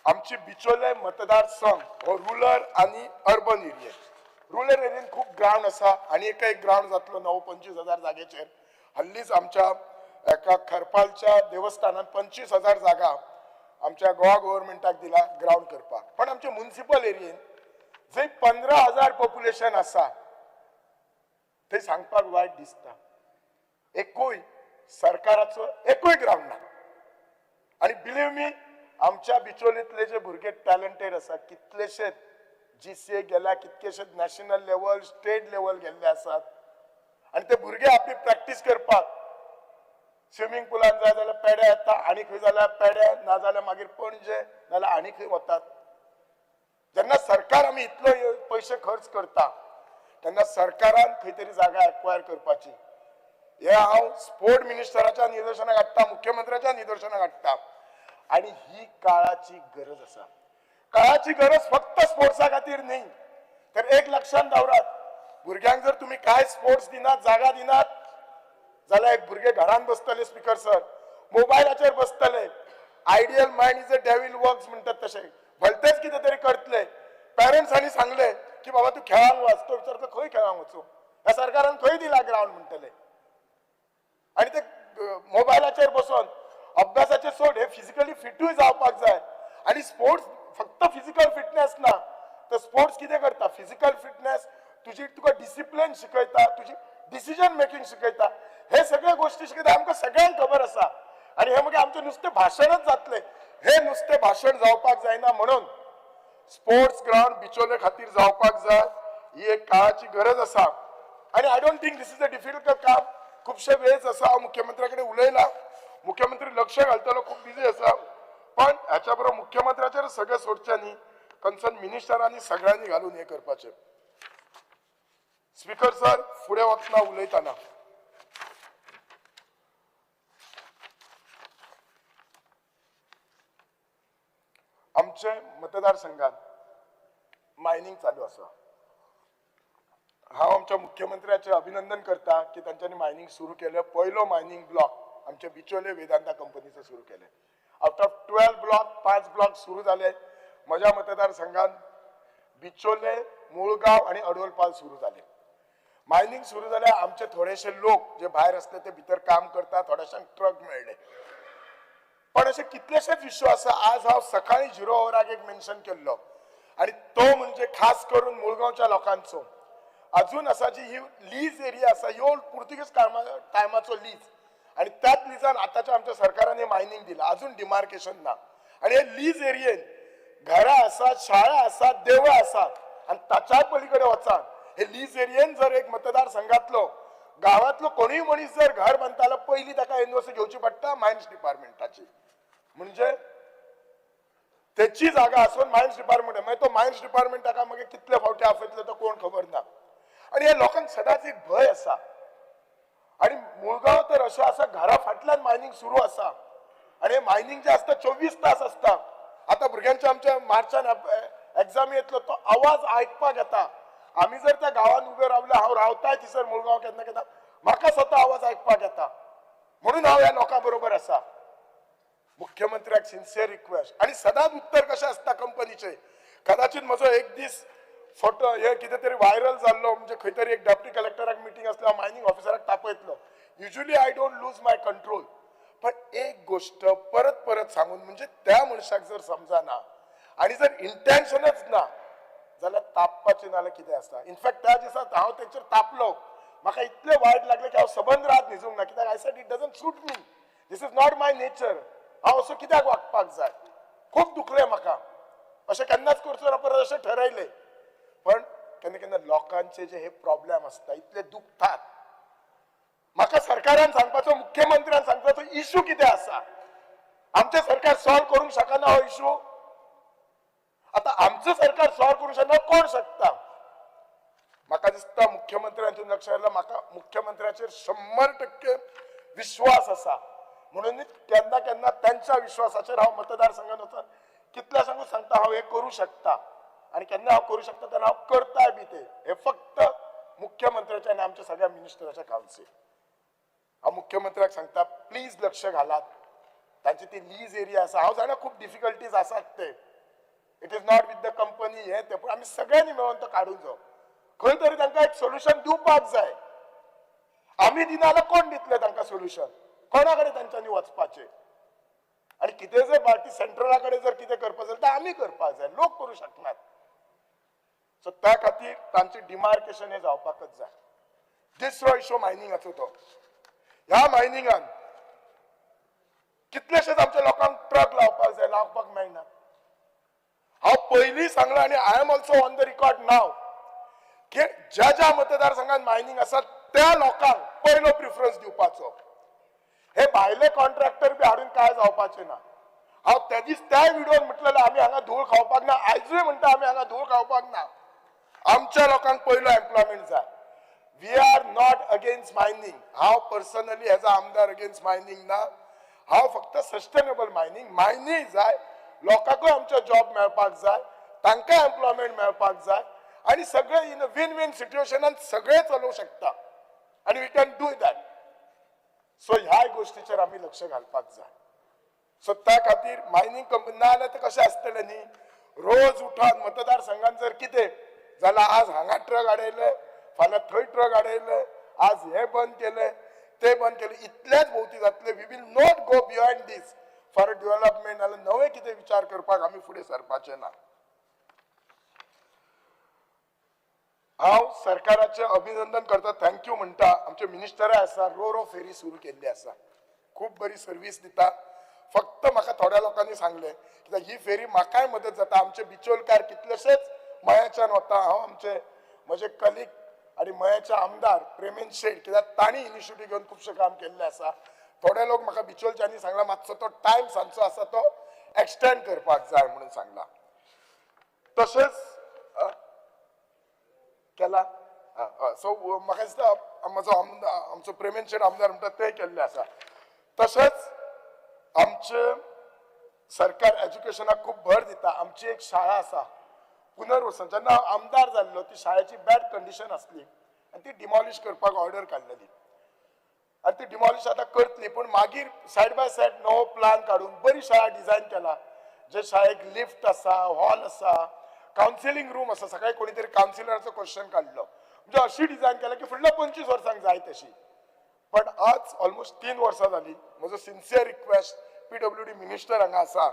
आमची बिचोले मतदारसंघ हो रुरल आनी अर्बन एरिया. रुरल एरियेन खूब ग्रावंड आसा आनी एक एक ग्रावंड जातलो नवो 25,000 जागेचेर. हल्लीच आमच्या एका खरपालच्या देवस्थानान 25,000 जागा आमच्या गोवा गव्हर्मेंटाक दिला ग्रावंड करपाक. पण आमच्या म्युनिसिपल एरियेन जंय 15,000 पॉप्युलेशन आसा थंय सांगपाक वायट दिसता, एकूय सरकाराचो एकूय ग्रावंड ना. आनी बिलीव मी, आमच्या बिचोलींतले जे भुरगे टॅलंटेड आसा, कितलेशेच GCA गेल्या, कितकेशेच नॅशनल लेवल, स्टेट लेवल गेल्ले आसात. आनी ते भुरगे आपली प्रॅक्टीस करपाक स्विमींग पुलान जाय जाल्यार पेड्या येता, आनी खंय जाल्यार पेड्या, ना जाल्यार मागीर पणजे, नाजाल्यार आनी खंय वतात. जेन्ना सरकार आमी इतलो पयशे खर्च करता तेन्ना सरकारान खंय तरी जागा एक्वायर करपाची. हे हांव स्पोर्ट मिनिस्टराच्या निदर्शनाक हाडटा, मुख्यमंत्र्याच्या निदर्शनाक हाडटा. आनी ही काळाची गरज आसा. काळाची गरज फक्त स्पोर्ट्सा खातीर न्ही, तर एक लक्षांत दवरात, भुरग्यांक जर तुमी कांय स्पोर्ट्स दिनात, जागा दिनात जाल्यार एक भुरगे घरान बसतले. स्पीकर सर, मोबायलाचेर बसतले. Ideal mind is a devil works म्हणटात तशें भलतेच कितें तरी करतले. पेरंट्सांनी सांगले की बाबा तूं खेळांक वच, तो विचारता खंय खेळांक वचूं, ह्या सरकारान खंय दिला ग्रावंड म्हणटले. आनी ते मोबायलाचेर बसून अभ्यासाचे सोड, हे फिजिकली फिटूय जावपाक जाय. आनी स्पोर्ट्स फक्त फिजिकल फिटनेस ना, तर स्पोर्ट्स कितें करता, फिजिकल फिटनेस तुजी, तुका डिसिप्लिन शिकयता, तुजी डिसिजन मेकिंग शिकयता, हे सगळे गोष्टी शिकयता. आमकां सगळ्यांक खबर आसा. आनी हे मागीर आमचें नुस्तें भाशणच जातलें. हे नुस्तें भाशण जावपाक जायना म्हणून स्पोर्ट्स ग्रावंड बिचोले खातीर जावपाक जाय. ही एक काळाची गरज आसा. आनी I don't think this is a difficult काम. खुबशे वेळेस आसा, हांव मुख्यमंत्र्या कडेन उलयला, मुख्यमंत्री लक्ष घालतलो, खूब बिजी आसा. पण ह्याच्या बरोबर मुख्यमंत्र्याचेर सगळें सोडचें न्ही, कन्सर्न मिनिस्टरांनी सगळ्यांनी घालून हें करपाचें. स्पीकर सर, फुडें वतना उलयतना आमचे मतदारसंघात मायनींग चालू आसा. हांव आमच्या मुख्यमंत्र्याचें अभिनंदन करता की तांच्यांनी मायनींग सुरू केलें. पयलो मायनींग ब्लॉक आमच्या बिचोले वेदांता कंपनीचो सुरू केलें. आउट ऑफ 12 ब्लॉक 5 ब्लॉक सुरू जाले. म्हज्या मतदारसंघात बिचोले, मुळगांव आनी अडोलपाल सुरू जाले. मायनींग सुरू जाल्यार आमचे थोडेशे लोक जे भायर आसले ते भितर काम करता, थोडेशांक ट्रक मेळ्ळे. पण अशे कितलेशेच इश्यू आसा. आज हांव सकाळी 0 वराक एक मेन्शन केल्लो आनी तो म्हणजे खास करून मुळगांवच्या लोकांचो. अजून आसा जी ही लीज एरिया आसा, ह्यो पुर्तुगीज टायमाचो लीज आनी त्याच लिजान आतांच्या आमच्या सरकारान हे मायनींग दिलां, अजून डिमार्केशन ना. आनी हे लीज एरियेन घरां आसा, शाळा आसा, देवळां आसा आनी ताच्याय पलीकडे वचात हे लीज एरियेन जर एक मतदारसंघातलो गांवांतलो कोणूय मनीस जर घर बांदतालो पयलीं ताका एनओसी घेवची पडटा मायन्स डिपार्टमेंटाची. म्हणजे तेची जागा आसून मायन्स डिपार्टमेंट, मागीर तो मायन्स डिपार्टमेंट ताका मागीर कितले फावटी आपयतलो तो कोण खबर ना. आनी ह्या लोकांक सदांच एक भंय आसा. आनी मुळगांव तर अशें आसा, घरा फाटल्यान मायनींग सुरू आसा आनी हे मायनींग जे आसता 24 तास आसता. आतां भुरग्यांच्या आमच्या मार्चान एग्जाम येतलो तो आवाज आयकपाक येता. आमी जर त्या गांवांत उबे रावले, हांव रावताय थंयसर मुळगांव केन्ना केन्ना म्हाका स्वता आवाज आयकपाक येता. म्हणून हांव ह्या लोकां बरोबर आसा. मुख्यमंत्र्याक सिन्सियर रिक्वेस्ट. आनी सदांच उत्तर कशें आसता कंपनीचें, कदाचित म्हजो एक दीस फोटो हे कितें तरी व्हायरल जाल्लो, म्हणजे खंय तरी एक डेप्युटी कलेक्टराक मिटींग आसली, हांव mining ऑफिसराक तापयतलो. Usually I don't lose my control, पण एक गोश्ट परत परत सांगून म्हणजे त्या मनशाक जर समजना आनी जर इंटेन्शनच ना जाल्यार तापपाचें नाल्यार कितें आसता. इनफॅक्ट त्या दिसा हांव तेंचेर तापलो, म्हाका इतलें वायट लागलें की हांव सबंद रात न्हिजूंक ना. कित्याक I said it doesn't suit me, this is not my nature, हांव असो कित्याक वागपाक जाय. खूब दुखलें म्हाका, अशें केन्नाच करचो ना परत अशें ठरयलें. पण केन्ना केन्ना लोकांचे जे हे प्रॉब्लेम आसता इतले दुखतात. म्हाका सरकारान सांगपाचो, मुख्यमंत्र्यान सांगपाचो इशू कितें आसा, आमचें सरकार सॉल्व करूंक शकना हो इशू. आतां आमचें सरकार सॉल्व करूंक शकना, कोण शकता? म्हाका दिसता मुख्यमंत्र्यांतून लक्ष घातल्यार म्हाका मुख्यमंत्र्याचेर 100% विश्वास आसा. म्हणून केन्ना केन्ना त्यांच्या विश्वासाचेर हांव मतदारसंघात वचून कितल्याशांकूच सांगता हांव हें करूं शकता आनी केन्ना हांव करूं शकता तेन्ना हांव करताय बी ते. हे फक्त मुख्यमंत्र्याच्या आनी आमच्या सगळ्या मिनिस्टराच्या कावन्सील. हांव मुख्यमंत्र्याक सांगता प्लीज लक्ष घालात. तांची ती लीज एरिया आसा, हांव जाणा खूब डिफिकल्टीज आसात ते, it is not with the company हे ते, पूण आमी सगळ्यांनी मेळून तो काडूंक जाय. खंय तरी तांकां एक सोल्युशन दिवपाक जाय. आमी दिना जाल्यार कोण दितले तांकां सोल्युशन? कोणा कडेन तांच्यांनी वचपाचें? आनी कितें जर बाकी सेंट्रला कडेन जर कितें करपाक जाय जाल्यार आमी करपाक जाय, लोक करूं शकनात. सो त्या खातीर तांचें डिमार्केशन हें जावपाकच जाय. दुसरो इशू मायनिंगाचो तो. ह्या मायनिंगान कितलेशेच आमच्या लोकांक ट्रक लावपाक जाय, लावपाक मेळना. हांव पयलीं सांगलां आनी I am also on the record now की ज्या ज्या मतदारसंघात मायनिंग आसा त्या लोकांक पयलो प्रिफरन्स दिवपाचो. हे भायले कॉन्ट्रॅक्टर बी हाडून काय जावपाचें ना. हांव त्या दीस त्याय व्हिडियोन म्हटलेलें आमी हांगा धूळ खावपाक ना, आयजूय म्हणटा आमी हांगा धूळ खावपाक ना. आमच्या लोकांक पयलो एम्प्लॉयमेंट जाय. We are not against mining. हांव पर्सनली एज अ आमदार अगेन्स्ट मायनींग ना. हांव फक्त सस्टेनेबल मायनींग, मायनींग जाय, लोकांकूय आमचो जॉब मेळपाक जाय, तांकां एम्प्लॉयमेंट मेळपाक जाय आनी सगळे इन वीन वीन सिट्युएशनान सगळे चलोवंक शकता आनी we can do that. So ह्याय गोश्टीचेर आमी लक्ष घालपाक जाय. सो त्या खातीर मायनींग कंपनी ना जाल्यार ते कशें आसतलें न्ही, रोज उठोन मतदारसंघान जर कितें जाल्यार आज हांगा ट्रक आडयले, फाल्यां थंय ट्रक आडयले, आज हे बंद केले, ते बंद केले, इतल्याच भोंवती जातले. We will not go beyond this for development. नाल्यार नवे कितें विचार करपाक आमी फुडें सरपाचे ना. हांव सरकाराचें अभिनंदन करता, thank you म्हणटा. आमचे मिनिस्टराय आसा, रो रो फेरी सुरू केल्ली आसा, खूब बरी सर्वीस दिता. फक्त म्हाका थोड्या लोकांनी सांगलें कित्याक ही फेरी म्हाकाय मदत जाता. आमचे बिचोलकार कितलेशेच मयाच्यान वता. हांव आमचे म्हजे कलीग आनी मयाचे आमदार प्रेमेंद शेट, कित्याक तांणी इनिशिएटीव घेवन खुबशें काम केल्लें आसा. थोडे लोक म्हाका बिचोलच्यांनी सांगला मातसो तो टायम सांजचो आसा तो एक्सटेंड करपाक जाय म्हणून सांगला. तशेंच केला सो म्हाका दिसता म्हजो आमचो प्रेमेंद शेट आमदार म्हणटा तें केल्लें आसा. तशेंच आमचें सरकार एज्युकेशनाक खूब भर दिता. आमची एक शाळा आसा पुनर्वसन जेन्ना हांव आमदार जाल्लो ती शाळेची बॅड कंडिशन आसली आनी ती डिमॉलिश करपाक ऑर्डर काडलेली आनी ती डिमॉलिश आतां करतली, पूण मागीर सायड बाय सायड नवो प्लान काडून बरी शाळा डिझायन केला, जे शाळेक लिफ्ट आसा, हॉल आसा, कावन्सिलींग रूम आसा. सकाळी कोणी तरी कावन्सिलराचो क्वेश्चन काडलो, म्हणजे अशी डिझायन केला की फुडल्या 25 वर्सांक जाय तशी. पण आज ऑलमोस्ट 3 वर्सां जाली. म्हजो सिन्सियर रिक्वेस्ट PWD minister हांगा आसा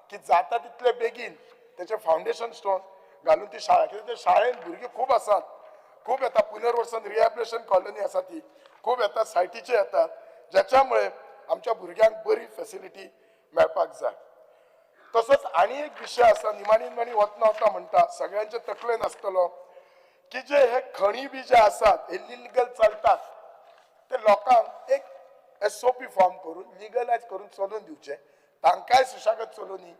की जाता तितले बेगीन तेचे फावंडेशन स्टोन घालून ती शाळा, कित्याक ते शाळेन भुरगीं खूब आसात, खूब येता, पुनर्वसन रिहॅबिलिटेशन कॉलनी आसा ती खूब येतात, सायटीचे येतात, ज्याच्यामुळे आमच्या भुरग्यांक बरी फेसिलिटी मेळपाक जाय. तसोच आनी एक विशय आसा, निमाणी निमाणी वतना वतना म्हणटा सगळ्यांचे तकलेन आसतलो की जे हे खणी बी जे आसात हे लिगल चलतात, ते लोकांक एक SOP form करून लिगलायज करून चलोवन दिवचे, तांकांय सुशागत चलोवनी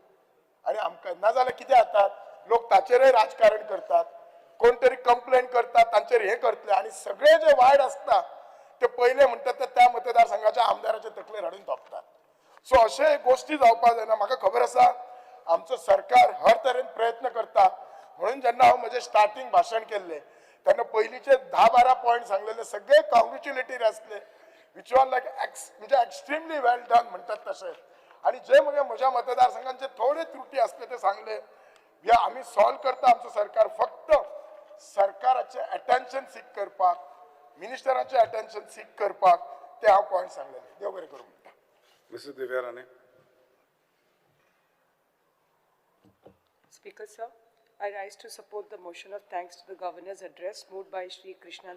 आनी आमकां. नाजाल्यार कितें जाता, लोक ताचेरय राजकारण करतात, कोण तरी कंप्लेन करतात, तांचेर हे करतले आनी सगळे जे वायट आसता ते पयले म्हणटात ते त्या मतदारसंघाच्या आमदाराच्या तकलेर हाडून तोपतात. सो अशे गोश्टी जावपाक जायना. म्हाका खबर आसा आमचो सरकार हर तरेन प्रयत्न करता, म्हणून जेन्ना हांव म्हजें स्टार्टींग भाशण केल्लें तेन्ना पयलींचे 10-12 पॉयंट सांगलेले सगळे कॉंग्रेच्युलेटरी आसले, which are लायक म्हणजे एक्स्ट्रिमली वेल डन म्हणटात तशें. आनी जे मगे म्हज्या मतदारसंघांचे थोडे त्रुटी आसले ते सांगले, हे आमी सॉल्व करता. आमचो सरकार फक्त सरकाराचें अटेन्शन सीक करपाक, मिनिस्टराचें अटेन्शन सीक करपाक ते हांव पॉयंट सांगलेले. देव बरें करूं म्हणटा. Mrs. Divya Rane. Speaker sir, I rise to support the motion of thanks to the Governor's address moved by Shri Krishna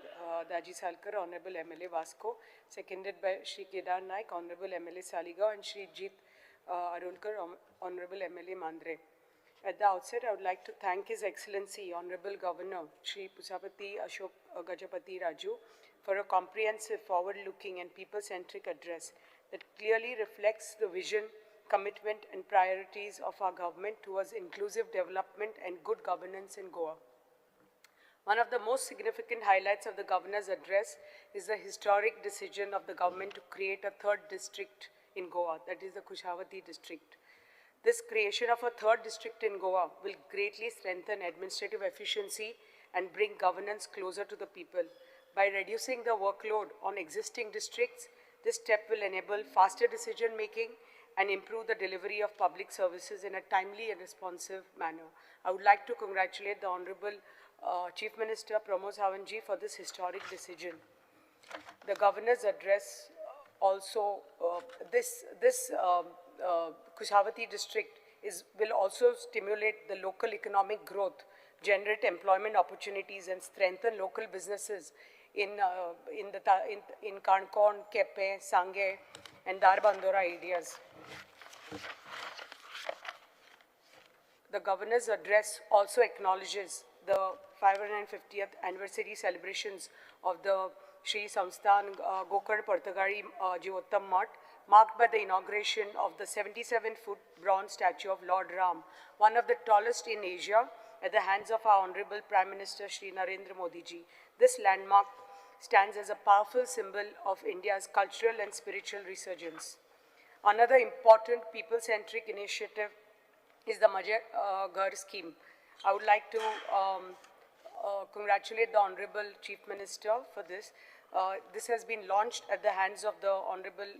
Daji Salkar, Honorable MLA Vasco, seconded by Shri Kedar Naik, Honorable MLA Saligao, and Shri Jeet Arolkar, Honorable MLA Mandre. At the outset, I would like to thank His Excellency, Honorable Governor, Shri Pusapati Ashok Gajapati Raju, for a comprehensive, forward-looking and people-centric address that clearly reflects the vision, commitment and priorities of our government towards inclusive development and good governance in Goa. One of the most significant highlights of the Governor's address is the historic decision of the government to create a third district in Goa, that is the Kushavati district. This creation of a third district in Goa will greatly strengthen administrative efficiency and bring governance closer to the people. By reducing the workload on existing districts, this step will enable faster decision making and improve the delivery of public services in a timely and responsive manner. I would like to congratulate the Honorable Chief Minister Pramod Sawant ji for this historic decision. The Governor's address also, this Kushavati district will also stimulate the local economic growth, generate employment opportunities and strengthen local businesses in Kankon, Kepe, Sange and Darbandora areas. The Governor's address also acknowledges the 550th anniversary celebrations of the Shri Samsthan Gokarn Partagali Jivottam Mutt, marked by the inauguration of the 77-foot bronze statue of Lord Ram, one of the tallest in Asia, at the hands of our Honorable Prime Minister Shri Narendra Modi ji. This landmark stands as a powerful symbol of India's cultural and spiritual resurgence. Another important people-centric initiative is the Maje Ghar scheme. I would like to congratulate the Honorable Chief Minister for this. This has been launched at the hands of the Honorable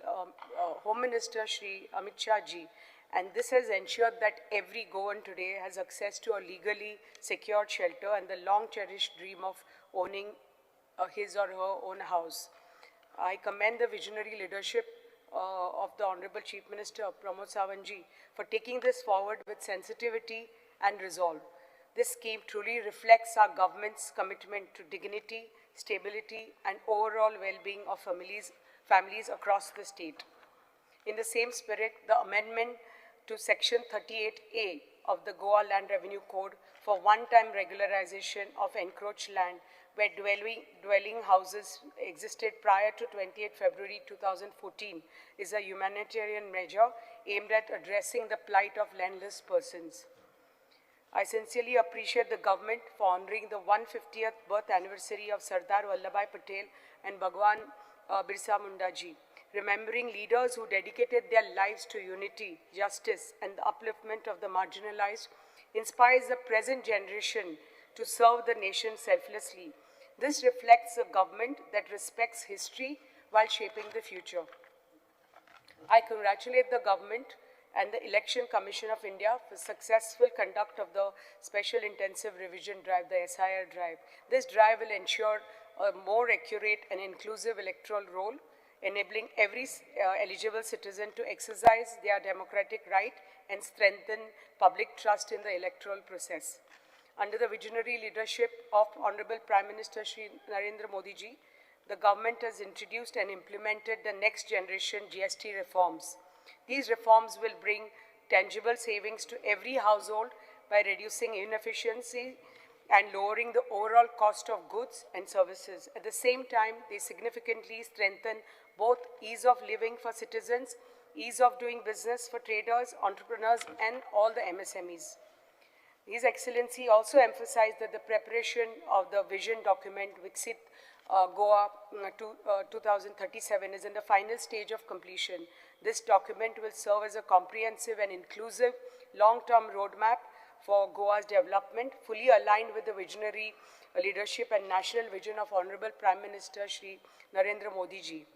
Home Minister Shri Amit Shah ji, and this has ensured that every Goan today has access to a legally secured shelter and the long-cherished dream of owning his or her own house. I commend the visionary leadership of the Honorable Chief Minister Pramod Sawant ji for taking this forward with sensitivity and resolve. This scheme truly reflects our government's commitment to dignity, stability, and overall well-being of families across the state. In the same spirit, the amendment to Section 38A of the Goa Land Revenue Code for one-time regularization of encroached land where dwelling houses existed prior to 28 February 2014 is a humanitarian measure aimed at addressing the plight of landless persons. I sincerely appreciate the government for honoring the 150th birth anniversary of Sardar Vallabhbhai Patel and Bhagwan Birsa Munda ji, remembering leaders who dedicated their lives to unity, justice, and the upliftment of the marginalized inspires the present generation to serve the nation selflessly. This reflects a government that respects history while shaping the future. I congratulate the government and the Election Commission of India for successful conduct of the Special Intensive Revision Drive, the SIR drive. This drive will ensure a more accurate and inclusive electoral roll, enabling every eligible citizen to exercise their democratic right and strengthen public trust in the electoral process. Under the visionary leadership of Honorable Prime Minister Shri Narendra Modi ji, the government has introduced and implemented the next generation GST reforms. These reforms will bring tangible savings to every household by reducing inefficiency and lowering the overall cost of goods and services. At the same time, they significantly strengthen both ease of living for citizens, ease of doing business for traders, entrepreneurs, and all the MSMEs. His Excellency also emphasized that the preparation of the vision document Viksit Goa 2037 is in the final stage of completion. This document will serve as a comprehensive and inclusive long-term roadmap for Goa's development, fully aligned with the visionary leadership and national vision of Honorable Prime Minister Shri Narendra Modi ji.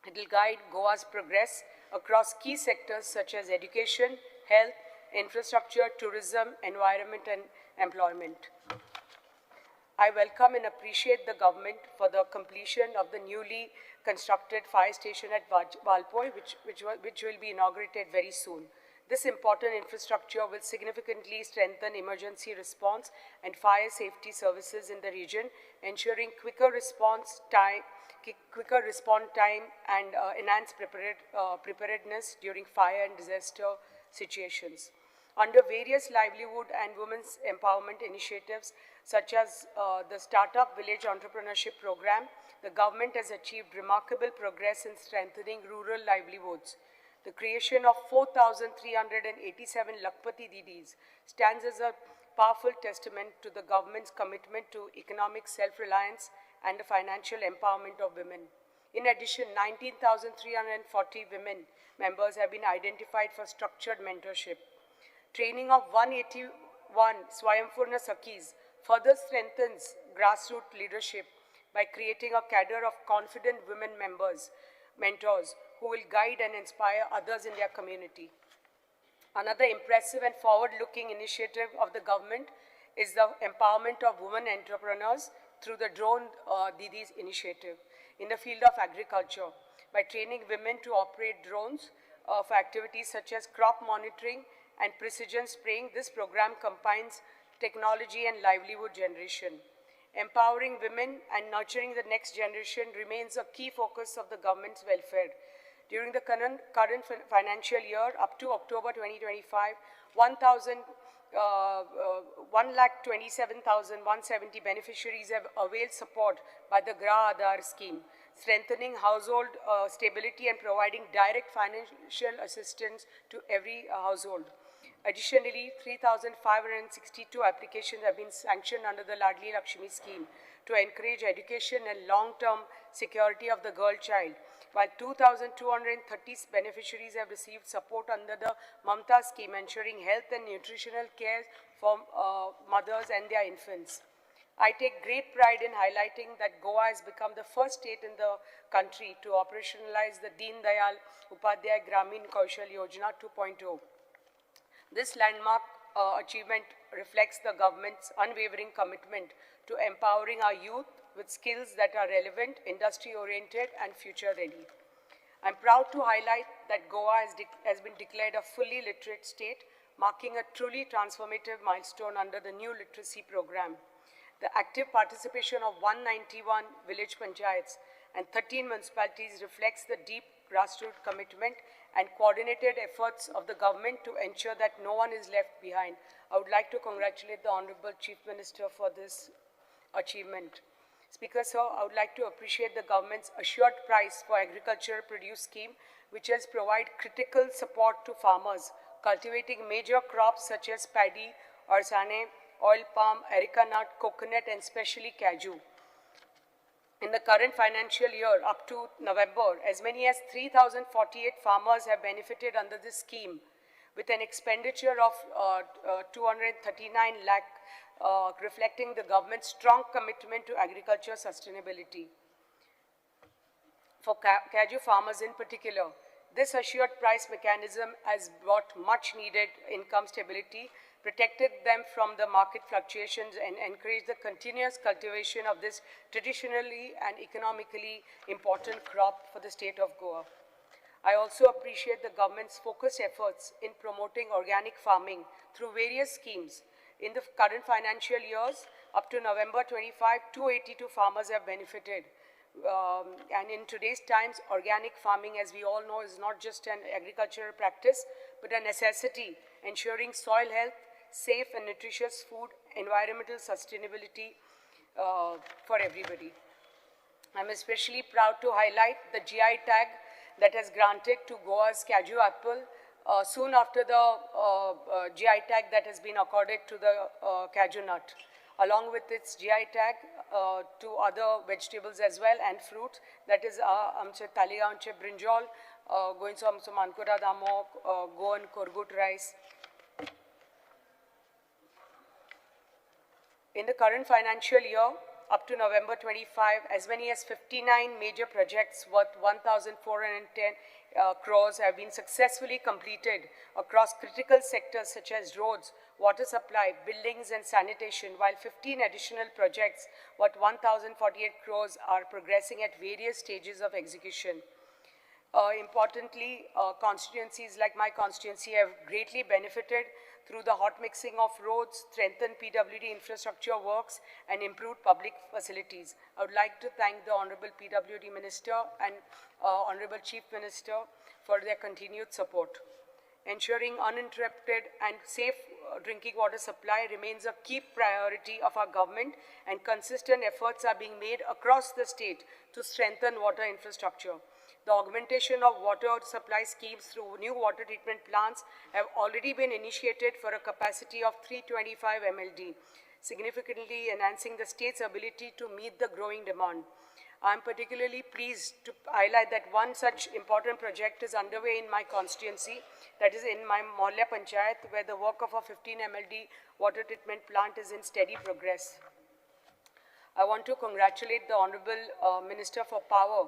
It will guide Goa's progress across key sectors such as education, health, infrastructure, tourism, environment, and employment. I welcome and appreciate the government for the completion of the newly constructed fire station at Valpoi, which will be inaugurated very soon. This important infrastructure will significantly strengthen emergency response and fire safety services in the region, ensuring quicker response time and enhanced preparedness during fire and disaster situations. Under various livelihood and women's empowerment initiatives, such as the Startup Village Entrepreneurship Program, the government has achieved remarkable progress in strengthening rural livelihoods. The creation of 4,387 Lakhpati Didis stands as a powerful testament to the government's commitment to economic self-reliance and the financial empowerment of women. In addition, 19,340 women members have been identified for structured mentorship. Training of 181 Swayampurna Sakhis further strengthens grassroots leadership by creating a cadre of confident women mentors who will guide and inspire others in their community. Another impressive and forward-looking initiative of the government is the empowerment of women entrepreneurs through the Drone Didis initiative in the field of agriculture by training women to operate drones for activities such as crop monitoring and precision spraying. This program combines technology and livelihood generation. Empowering women and nurturing the next generation remains a key focus of the government's welfare. During the current financial year, up to October 2025, 1,27,170 beneficiaries have availed support by the Gra Aadhar scheme, strengthening household stability and providing direct financial assistance to every household. Additionally, 3,562 applications have been sanctioned under the Ladli Lakshmi scheme to encourage education and long-term security of the girl child, while 2,230 beneficiaries have received support under the Mamta scheme, ensuring health and nutritional care for mothers and their infants. I take great pride in highlighting that Goa has become the first state in the country to operationalize the Deen Dayal Upadhyay Gramin Kaushal Yojana 2.0. This landmark achievement reflects the government's unwavering commitment to empowering our youth with skills that are relevant, industry-oriented, and future-ready. I'm proud to highlight that Goa has been declared a fully literate state, marking a truly transformative milestone under the new literacy program. The active participation of 191 village panchayats and 13 municipalities reflects the deep grassroots commitment and coordinated efforts of the government to ensure that no one is left behind. I would like to congratulate the Honorable Chief Minister for this achievement. Speaker, sir, I would like to appreciate the government's assured price for agricultural produce scheme, which has provided critical support to farmers cultivating major crops such as paddy, arsane, oil palm, areca nut, coconut, and especially cashew. In the current financial year, up to November, as many as 3,048 farmers have benefited under this scheme, with an expenditure of 239 lakh, reflecting the government's strong commitment to agriculture sustainability. For cashew farmers in particular, this assured price mechanism has brought much needed income stability, protected them from the market fluctuations, and encouraged the continuous cultivation of this traditionally and economically important crop for the state of Goa. I also appreciate the government's focused efforts in promoting organic farming through various schemes. In the current financial years, up to November 25, 282 farmers have benefited. And in today's times, organic farming, as we all know, is not just an agricultural practice, but a necessity, ensuring soil health, safe and nutritious food, environmental sustainability for everybody. I'm especially proud to highlight the GI tag that has granted to Goa's cashew apple soon after the GI tag that has been accorded to the cashew nut, along with its GI tag to other vegetables as well and fruit, that is आमचे तालिगांवचे brinjal, गोंयचो आमचो मानकुराद आंबो, Goan Korgut rice. In the current financial year, up to November 25, as many as 59 major projects worth 1,410 crores have been successfully completed across critical sectors such as roads, water supply, buildings and sanitation, while 15 additional projects worth 1,048 crores are progressing at various stages of execution. Importantly, constituencies like my constituency have greatly benefited through the hot mixing of roads, strengthened PWD infrastructure works, and improved public facilities. I would like to thank the Honorable PWD Minister and Honorable Chief Minister for their continued support. Ensuring uninterrupted and safe drinking water supply remains a key priority of our government, and consistent efforts are being made across the state to strengthen water infrastructure. The augmentation of water supply schemes through new water treatment plants have already been initiated for a capacity of 325 MLD, significantly enhancing the state's ability to meet the growing demand. I am particularly pleased to highlight that one such important project is underway in my constituency, that is in my Mohalla Panchayat, where the work of a 15 MLD water treatment plant is in steady progress. I want to congratulate the Honorable Minister for Power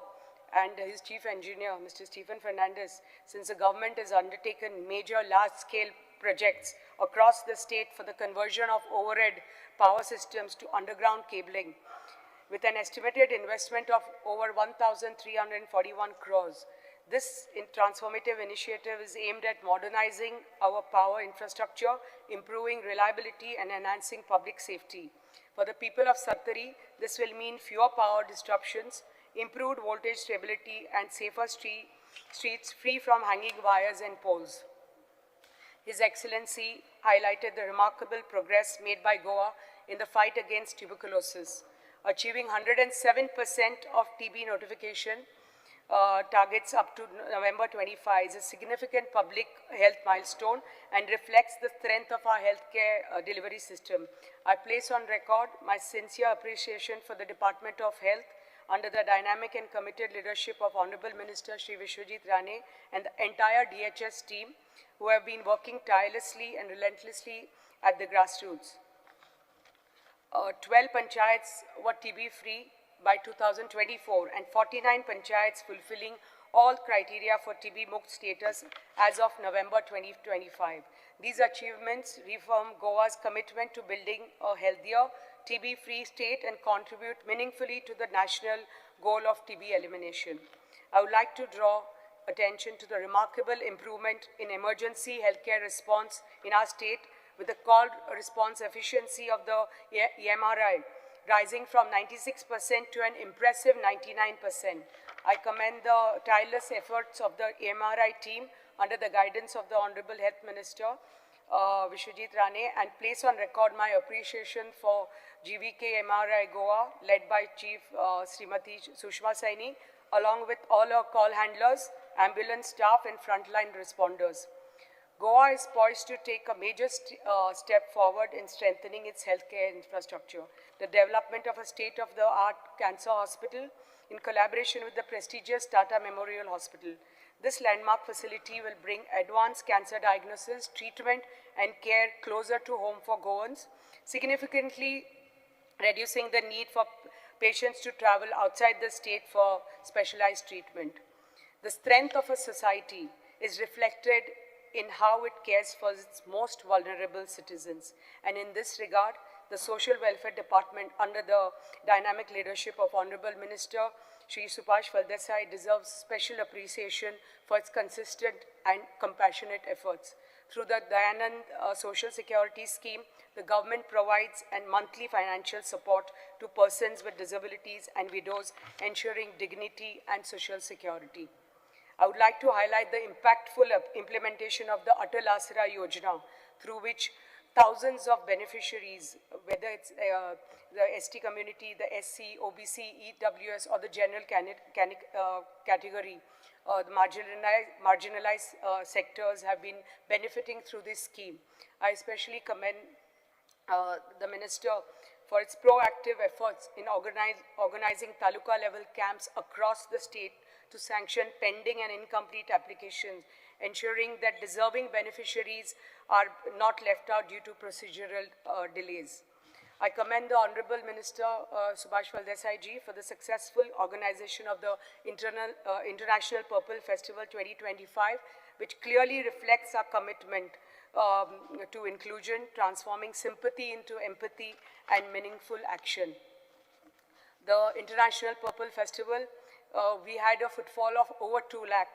and his Chief Engineer, Mr. Stephen Fernandez, since the government has undertaken major large-scale projects across the state for the conversion of overhead power systems to underground cabling, with an estimated investment of over 1,341 crores. This transformative initiative is aimed at modernizing our power infrastructure, improving reliability, and enhancing public safety. For the people of Sattari, this will mean fewer power disruptions, improved voltage stability, and safer streets free from hanging wires and poles. His Excellency highlighted the remarkable progress made by Goa in the fight against tuberculosis, achieving 107% of TB notification targets up to November 25 is a significant public health milestone and reflects the strength of our healthcare delivery system. I place on record my sincere appreciation for the Department of Health under the dynamic and committed leadership of Honorable Minister Shri Vishwajit Rane and the entire DHS team, who have been working tirelessly and relentlessly at the grassroots. 12 panchayats were TB free by 2024 and 49 panchayats fulfilling all criteria for TB Mukt status as of November 2025. These achievements reaffirm Goa's commitment to building a healthier, TB-free state and contribute meaningfully to the national goal of TB elimination. I would like to draw attention to the remarkable improvement in emergency healthcare response in our state, with the call response efficiency of the EMRI rising from 96% to an impressive 99%. I commend the tireless efforts of the EMRI team under the guidance of the Honorable Health Minister, Vishwajit Rane, and place on record my appreciation for GVK MRI Goa, led by Chief Srimati Sushma Saini, along with all our call handlers, ambulance staff, and frontline responders. Goa is poised to take a major step forward in strengthening its healthcare infrastructure. The development of a state-of-the-art cancer hospital in collaboration with the prestigious Tata Memorial Hospital. This landmark facility will bring advanced cancer diagnosis, treatment, and care closer to home for Goans, significantly reducing the need for patients to travel outside the state for specialized treatment. The strength of a society is reflected in how it cares for its most vulnerable citizens. And in this regard, the Social Welfare Department, under the dynamic leadership of Honorable Minister Shri Subhash Phaldesai, deserves special appreciation for its consistent and compassionate efforts. Through the Dayanand Social Security Scheme, the government provides and monthly financial support to persons with disabilities and widows, ensuring dignity and social security. I would like to highlight the impactful implementation of the Atal Asra Yojana, through which thousands of beneficiaries, whether it's the ST community, the SC, OBC, EWS, or the general category, the marginalized sectors have been benefiting through this scheme. I especially commend the minister for its proactive efforts in organizing taluka level camps across the state to sanction pending and incomplete applications, ensuring that deserving beneficiaries are not left out due to procedural delays. I commend the Honorable Minister Subhash Phaldesai ji for the successful organization of the International Purple Festival 2025, which clearly reflects our commitment to inclusion, transforming sympathy into empathy and meaningful action. The International Purple Festival, we had a footfall of over 2 lakh.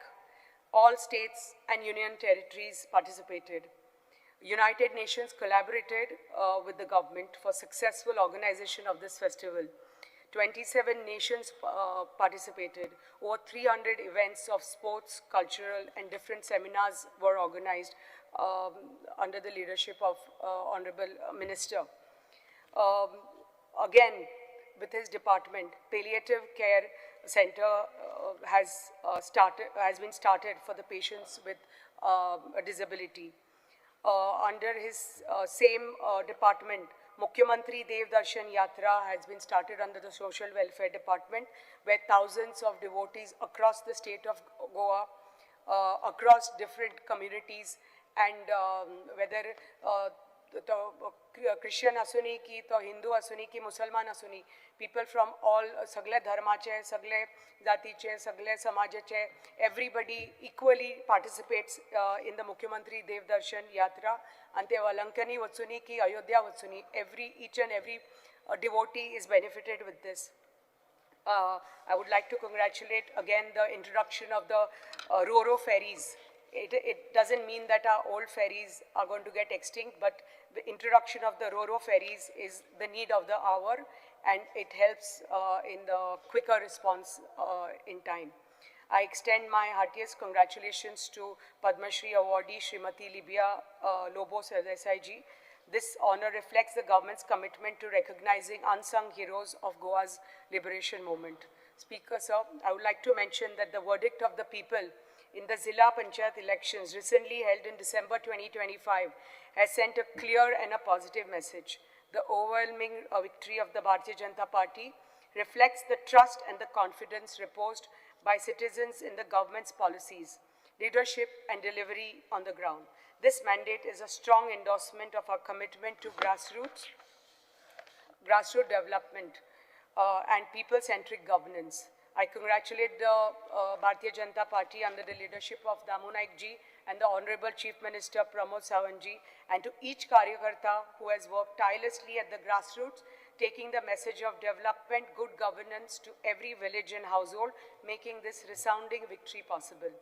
All states and union territories participated. United Nations collaborated with the government for successful organization of this festival. 27 nations participated. Over 300 events of sports, cultural, and different seminars were organized under the leadership of Honorable Minister. Again, with his department, palliative care center has been started for the patients with a disability. Under his same department, Mukhyamantri Dev Darshan Yatra has been started under the Social Welfare Department, where thousands of devotees across the state of Goa, across different communities, and whether Christian asuni ki, to Hindu asuni ki, Musalman asuni, people from all sagle dharmache, sagle jatiche, sagle samajache, everybody equally participates in the Mukhyamantri Dev Darshan Yatra. And te Valankani vachuni ki, Ayodhya vachuni, each and every devotee is benefited with this. I would like to congratulate again the introduction of the Roro ferries. It doesn't mean that our old ferries are going to get extinct, but the introduction of the Roro ferries is the need of the hour, and it helps in the quicker response in time. I extend my heartiest congratulations to Padma Shri awardee Srimati Libya Lobo Sardesai ji. This honor reflects the government's commitment to recognizing unsung heroes of Goa's liberation movement. Speaker, sir, I would like to mention that the verdict of the people in the Zilla Panchayat elections recently held in December 2025 has sent a clear and a positive message. The overwhelming victory of the Bharatiya Janata Party reflects the trust and the confidence reposed by citizens in the government's policies, leadership and delivery on the ground. This mandate is a strong endorsement of our commitment to grassroots development and people-centric governance. I congratulate the Bharatiya Janata Party under the leadership of Damu Naik ji and the Honorable Chief Minister Pramod Sawant ji, and to each Karyakarta who has worked tirelessly at the grassroots, taking the message of development, good governance to every village and household, making this resounding victory possible.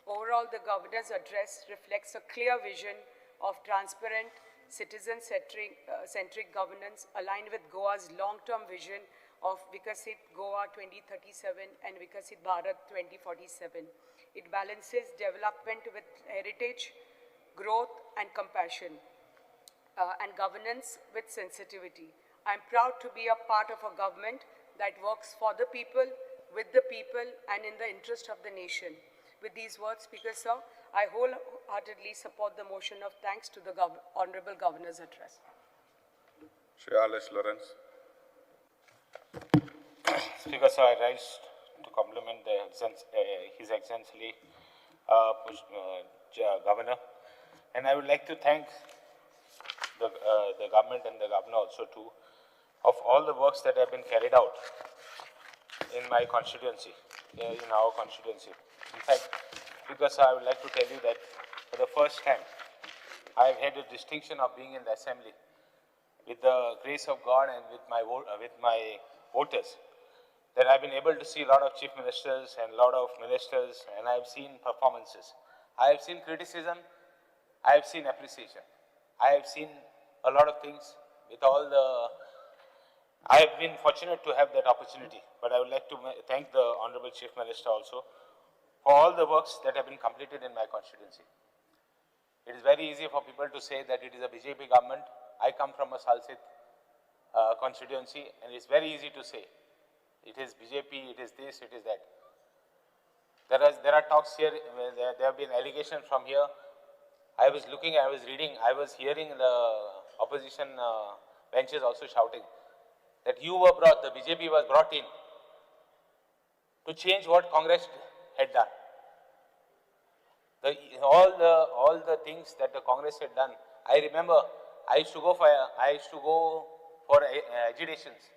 Overall, the governor's address reflects a clear vision of transparent, citizen-centric governance aligned with Goa's long-term vision of Vikasit Goa 2037 and Vikasit Bharat 2047. It balances development with heritage, growth and compassion, and governance with sensitivity. I am proud to be a part of a government that works for the people, with the people, and in the interest of the nation. With these words, Speaker sir, I wholeheartedly support the motion of thanks to the Honorable Governor's address. Shri Alesh Lawrence. Speaker, sir, I rise to compliment the His Excellency Governor, and I would like to thank the government and the governor also too, of all the works that have been carried out in my constituency, in our constituency. In fact, because I would like to tell you that for the first time, I have had the distinction of being in the assembly with the grace of God and with my voters, that I've been able to see a lot of chief ministers and a lot of ministers, and I have seen performances. I have seen criticism, I have seen appreciation. I have seen a lot of things with all the... I have been fortunate to have that opportunity, but I would like to thank the Honorable Chief Minister also for all the works that have been completed in my constituency. It is very easy for people to say that it is a BJP government. I come from a Salcete constituency, and it's very easy to say it is BJP, it is this, it is that. There are talks here, there have been allegations from here. I was looking, I was reading, I was hearing the opposition benches also shouting that you were brought, the BJP was brought in to change what Congress had done. All the things that the Congress had done. I remember I used to go for agitations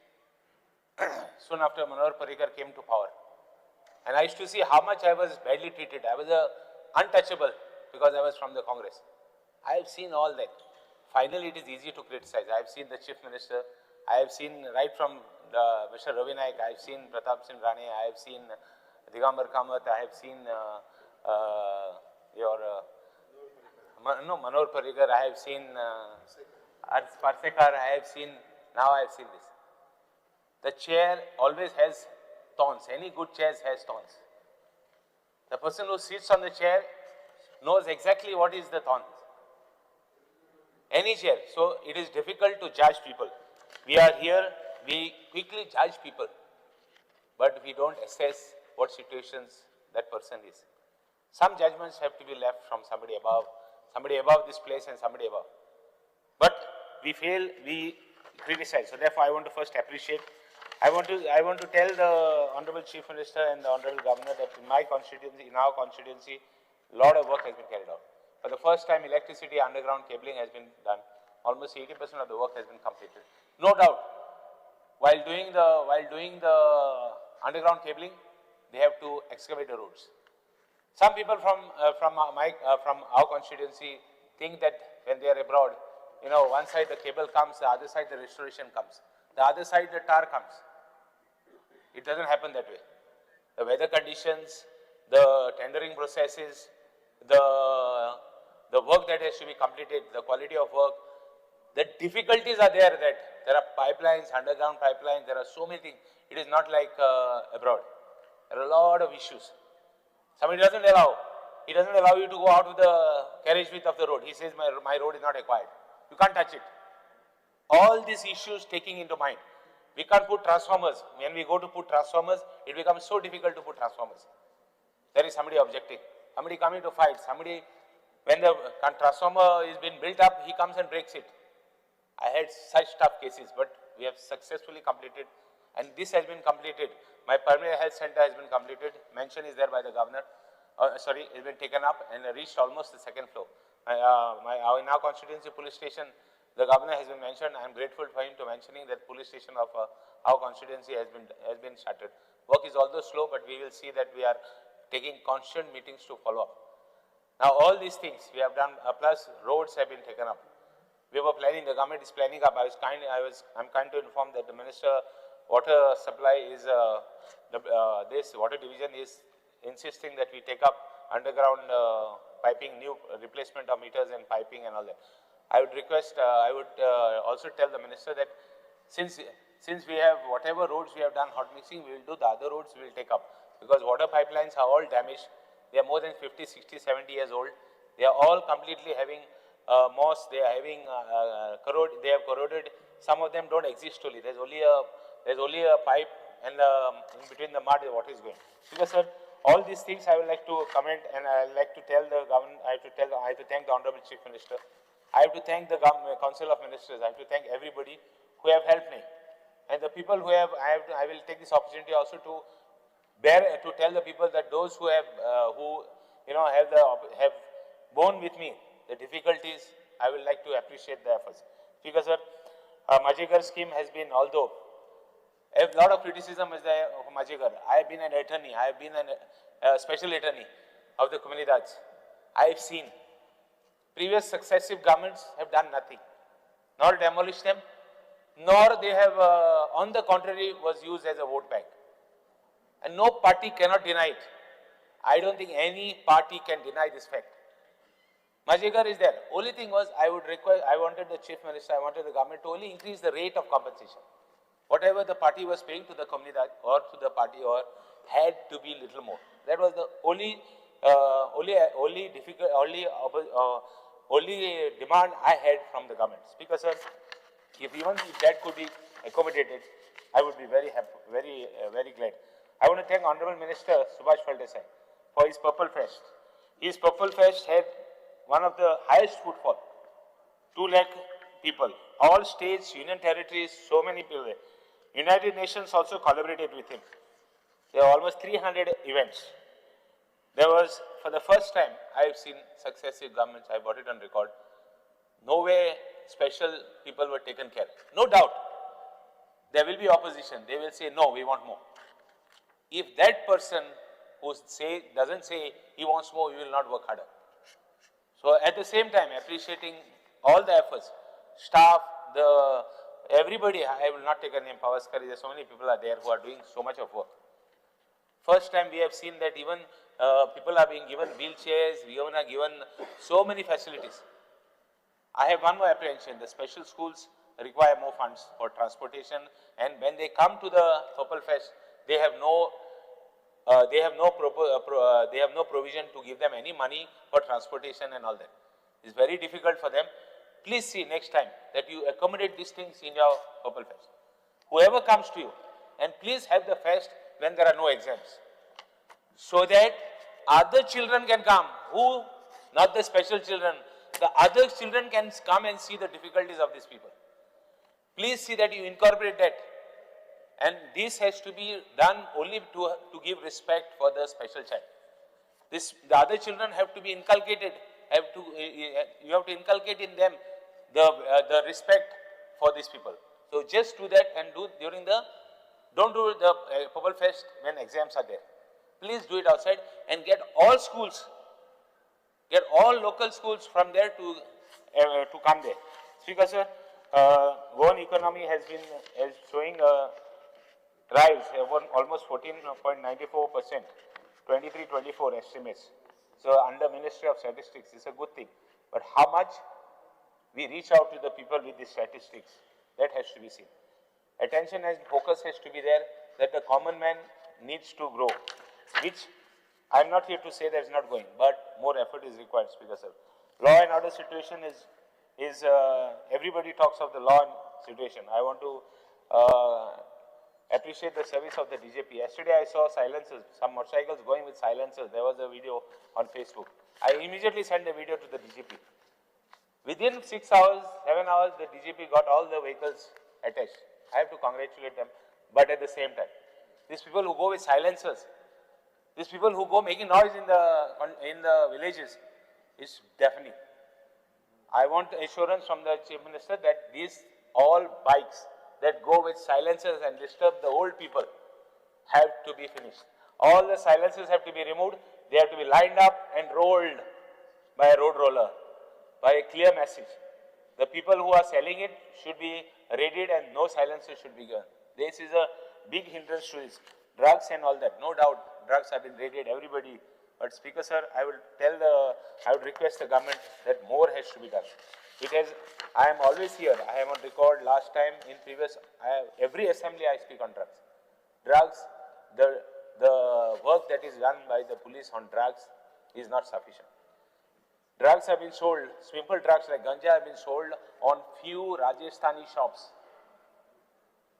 soon after Manohar Parrikar came to power. And I used to see how much I was badly treated. I was untouchable because I was from the Congress. I have seen all that. Finally, it is easy to criticize. I have seen the Chief Minister. I have seen right from the Mr. Ravi Naik. I have seen Pratap Singh Rane. I have seen Digambar Kamath. I have seen Manohar Parrikar. I have seen Parsekar. I have seen, now I have seen this. The chair always has thorns. Any good chair has thorns. The person who sits on the chair knows exactly what is the thorn. Any chair. So it is difficult to judge people. We are here, we quickly judge people, but we don't assess what situations that person is. Some judgments have to be left from somebody above this place and somebody above. But we fail, we criticize. So therefore, I want to first appreciate. I want to tell the Honorable Chief Minister and the Honorable Governor that in my constituency, in our constituency, a lot of work has been carried out. For the first time, electricity underground cabling has been done. Almost 80% of the work has been completed. No doubt, while doing the underground cabling, they have to excavate the roads. Some people from our constituency think that when they are abroad, you know, one side the cable comes, the other side the restoration comes, the other side the tar comes. It doesn't happen that way. The weather conditions, the tendering processes, the work that has to be completed, the quality of work, the difficulties are there that there are pipelines, underground pipelines, there are so many things. It is not like abroad. There are a lot of issues. Somebody doesn't allow. He doesn't allow you to go out of the carriage width of the road. He says, my road is not acquired. You can't touch it. All these issues taking into mind. We can't put transformers. When we go to put transformers, it becomes so difficult to put transformers. There is somebody objecting. Somebody coming to fight. Somebody, when the transformer is being built up, he comes and breaks it. I had such tough cases, but we have successfully completed. And this has been completed. My primary health center has been completed. Mention is there by the governor. Sorry, it's been taken up and reached almost the second floor. In our constituency police station, the governor has been mentioned. I am grateful for him to mentioning that police station of our constituency has been started. Work is although slow, but we will see that we are taking constant meetings to follow up. Now all these things we have done, plus roads have been taken up. We were planning, the government is planning up. I'm kind to inform that the minister water supply is, this water division is insisting that we take up underground piping, new replacement of meters and piping and all that. I would request, I would also tell the minister that since we have whatever roads we have done hot mixing, we will do the other roads we will take up, because water pipelines are all damaged. They are more than 50, 60, 70 years old. They are all completely having moss, they are having they have corroded. Some of them don't exist only. There's only a pipe and in between the mud the water is going. Because sir, all these things I would like to comment, and I would like to tell the government, I have to thank the Honorable Chief Minister. I have to thank the Council of Ministers. I have to thank everybody who have helped me. And the people who have, I will take this opportunity also to tell the people that those who have, have borne with me the difficulties, I will like to appreciate the efforts. Because sir, Mhaje Ghar scheme has been, although a lot of criticism is there of Mhaje Ghar. I have been an attorney, I have been a special attorney of the Comunidades. I have seen previous successive governments have done nothing, nor demolished them, nor they have, on the contrary, was used as a vote bank. And no party cannot deny it. I don't think any party can deny this fact. Mhaje Ghar is there. Only thing was, I wanted the Chief Minister, I wanted the government to only increase the rate of compensation. Whatever the party was paying to the Comunidad or to the party or had to be little more. That was the only demand I had from the government. Speaker sir, if even if that could be accommodated, I would be very happy, very, very glad. I want to thank Honorable Minister Subhash Phaldesai for his Purple Fest. His Purple Fest had one of the highest footfall, 2 lakh people, all states, union territories, so many people. United Nations also collaborated with him. There were almost 300 events. There was, for the first time, I have seen successive governments, I brought it on record, no way special people were taken care of. No doubt, there will be opposition. They will say, no, we want more. If that person who doesn't say he wants more, he will not work harder. So at the same time, appreciating all the efforts, staff, everybody, I will not take a name, Pavaskari, there are so many people are there who are doing so much of work. First time we have seen that even people are being given wheelchairs, we are given so many facilities. I have one more apprehension, the special schools require more funds for transportation, and when they come to the Purple Fest, they have no provision to give them any money for transportation and all that. It's very difficult for them. Please see next time that you accommodate these things in your Purple Fest. Whoever comes to you, and please have the fest when there are no exams, so that other children can come, who, not the special children, the other children can come and see the difficulties of these people. Please see that you incorporate that. And this has to be done only to give respect for the special child. The other children have to be inculcated, you have to inculcate in them the respect for these people. So just do that and do during the, don't do the Purple Fest when exams are there. Please do it outside and get all schools, get all local schools from there to come there. Speaker sir, Goan economy has been showing a rise almost 14.94%, 23-24 estimates. So under Ministry of Statistics, it's a good thing. But how much we reach out to the people with these statistics, that has to be seen. Attention and focus has to be there that the common man needs to grow, which I am not here to say that it's not going, but more effort is required, Speaker sir. Law and order situation is everybody talks of the law and situation. I want to appreciate the service of the DJP. Yesterday I saw silencers, some motorcycles going with silencers. There was a video on Facebook. I immediately sent the video to the DGP. Within 6 hours, 7 hours, the DGP got all the vehicles attached. I have to congratulate them, but at the same time, these people who go with silencers, these people who go making noise in the villages is deafening. I want assurance from the Chief Minister that these all bikes that go with silencers and disturb the old people have to be finished. All the silencers have to be removed. They have to be lined up and rolled by a road roller, by a clear message. The people who are selling it should be raided and no silencers should be given. This is a big hindrance to this. Drugs and all that, no doubt, drugs have been raided, everybody. But Speaker sir, I would request the government that more has to be done. It has, I am always here, I am on record last time in previous, every assembly I speak on drugs. Drugs, the work that is done by the police on drugs is not sufficient. Drugs have been sold, simple drugs like ganja have been sold on few Rajasthani shops.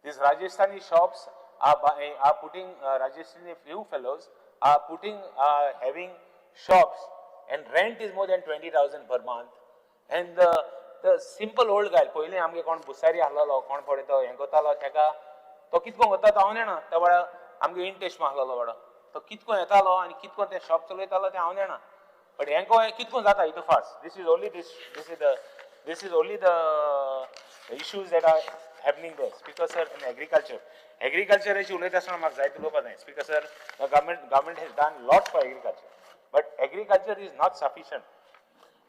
These Rajasthani shops are putting Rajeshri few fellows are putting having shops and rent is more than 20,000 per month. And the simple old guy, पयलीं आमगे कोण भुसारी आहलोलो, कोण पळय तो हें करतालो, तेका तो कितको करता तो हांव नेणा. तो वाडा आमगे इंटेस्ट आहलोलो वाडो, तो कितको येतालो आनी कितको तें शॉप चलयतालो तें हांव नेणा. बट हेंको कितको जाता इतू fast. This is only this is only the issues that are happening there. Speaker sir, in agriculture, एग्रीकल्चराची उलयता आसतना म्हाका जायते उलोवपा जाय. Speaker sir, government has done lot for agriculture, but agriculture is not sufficient,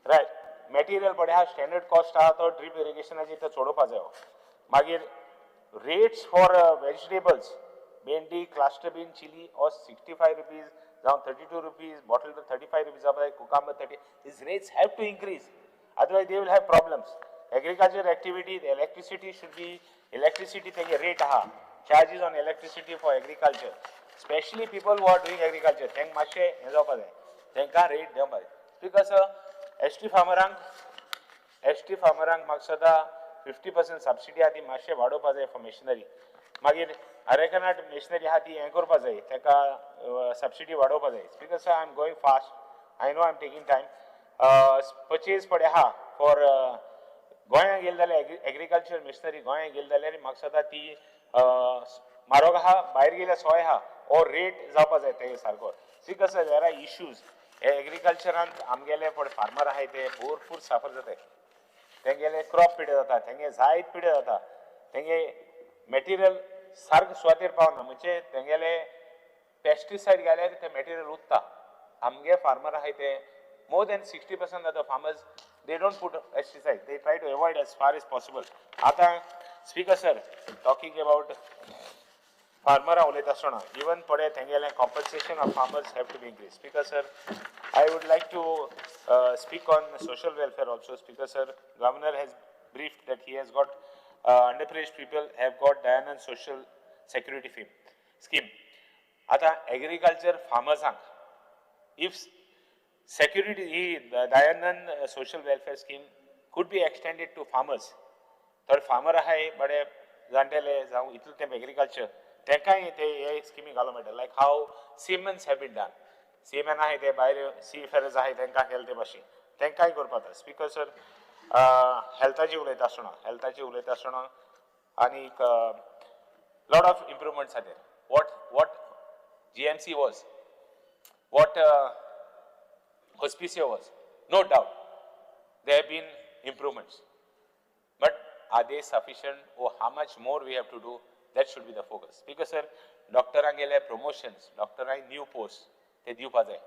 right? Material पळय आहा, standard cost आहा, तो ड्रीप इरिगेशनाची तो चडोवपा जायो. मागीर rates for vegetables, bhendi, cluster bean, chilli or 65 rupees जावं 32 रुपीज, बॉटल 35 रुपीज जावपा जाय, cucumber 30. These rates have to increase, otherwise they will have problems. Agriculture activity, electricity should be, electricity तेगे rate आहा, charges on electricity for agriculture, specially people who are doing agriculture, तांकां मातशें हें जावपा जाय, तांकां रेट दिवपा जाय. Because ST फार्मरांक, एसटी फार्मरांक म्हाका सदां 50% सबसिडी आहा ती मातशें वाडोवपा जाय फॉर मशिनरी. मागीर अरेकनाट मशिनरी आहा ती हें करपा जाय, ताका सबसिडी वाडोवपा जाय. Because I am going fast, I know I am taking time. Purchase पळय आहा फॉर गोंयांत गेले जाल्यार एग्रीकल्चर मशिनरी गोंयांत गेले जाल्यार म्हाका सदां ती म्हारग आहा, भायर गेल्यार सोय आहा, ओ रेट जावपा जाय तेगे सारको. सी कसो there are issues एग्रीकल्चरांत. आमगेले पळय फार्मर आहाय ते भरपूर साफर जाताय. तेंगेले क्रॉप पिड्या जाता, तेंगे जायत पिड्या जाता, तेंगे मटेरियल सारकें सुवातेर पावना, म्हणजे तेंगेले पेस्टिसायड घाल्यार तें मटेरियल उरता. आमगे फार्मर आहाय ते more than 60% of the farmers, they don't put pesticide, they try to avoid as far as possible. आतां स्पीकर सर, टॉकिंग अबाउट फार्मरां उलयता आसतना इवन पळय तेंगेलें compensation of farmers have to be increase. Speaker sir, I would like to speak on social welfare also. Speaker sir, governor has briefed that he has got underprivileged people have got Dayanand Social Security Scheme. आतां agriculture फार्मर्सांक if security he Dayanand Social Welfare Scheme could be extended to farmers, तर farmer आहाय बरे जाणटेले जावं इतलें तें agriculture तेंकांय ते हे स्किमी घालूंक मेळटा, like how seamens have been done. Seamen आहाय ते भायर सी फेरर्स आहाय तेंकां केले ते भाशेन तेंकांय करपाक जाता. स्पीकर सर, हेल्थाची उलयता आसतना, हेल्थाची उलयता आसतना आनीक lot of improvements are there. What GMC was, what Hospicio was, no doubt there have been improvements, but are they sufficient or how much more we have to do? That should be the focus. Because sir, डॉक्टरांगेले promotions, डॉक्टरांक new post ते दिवपा जाय.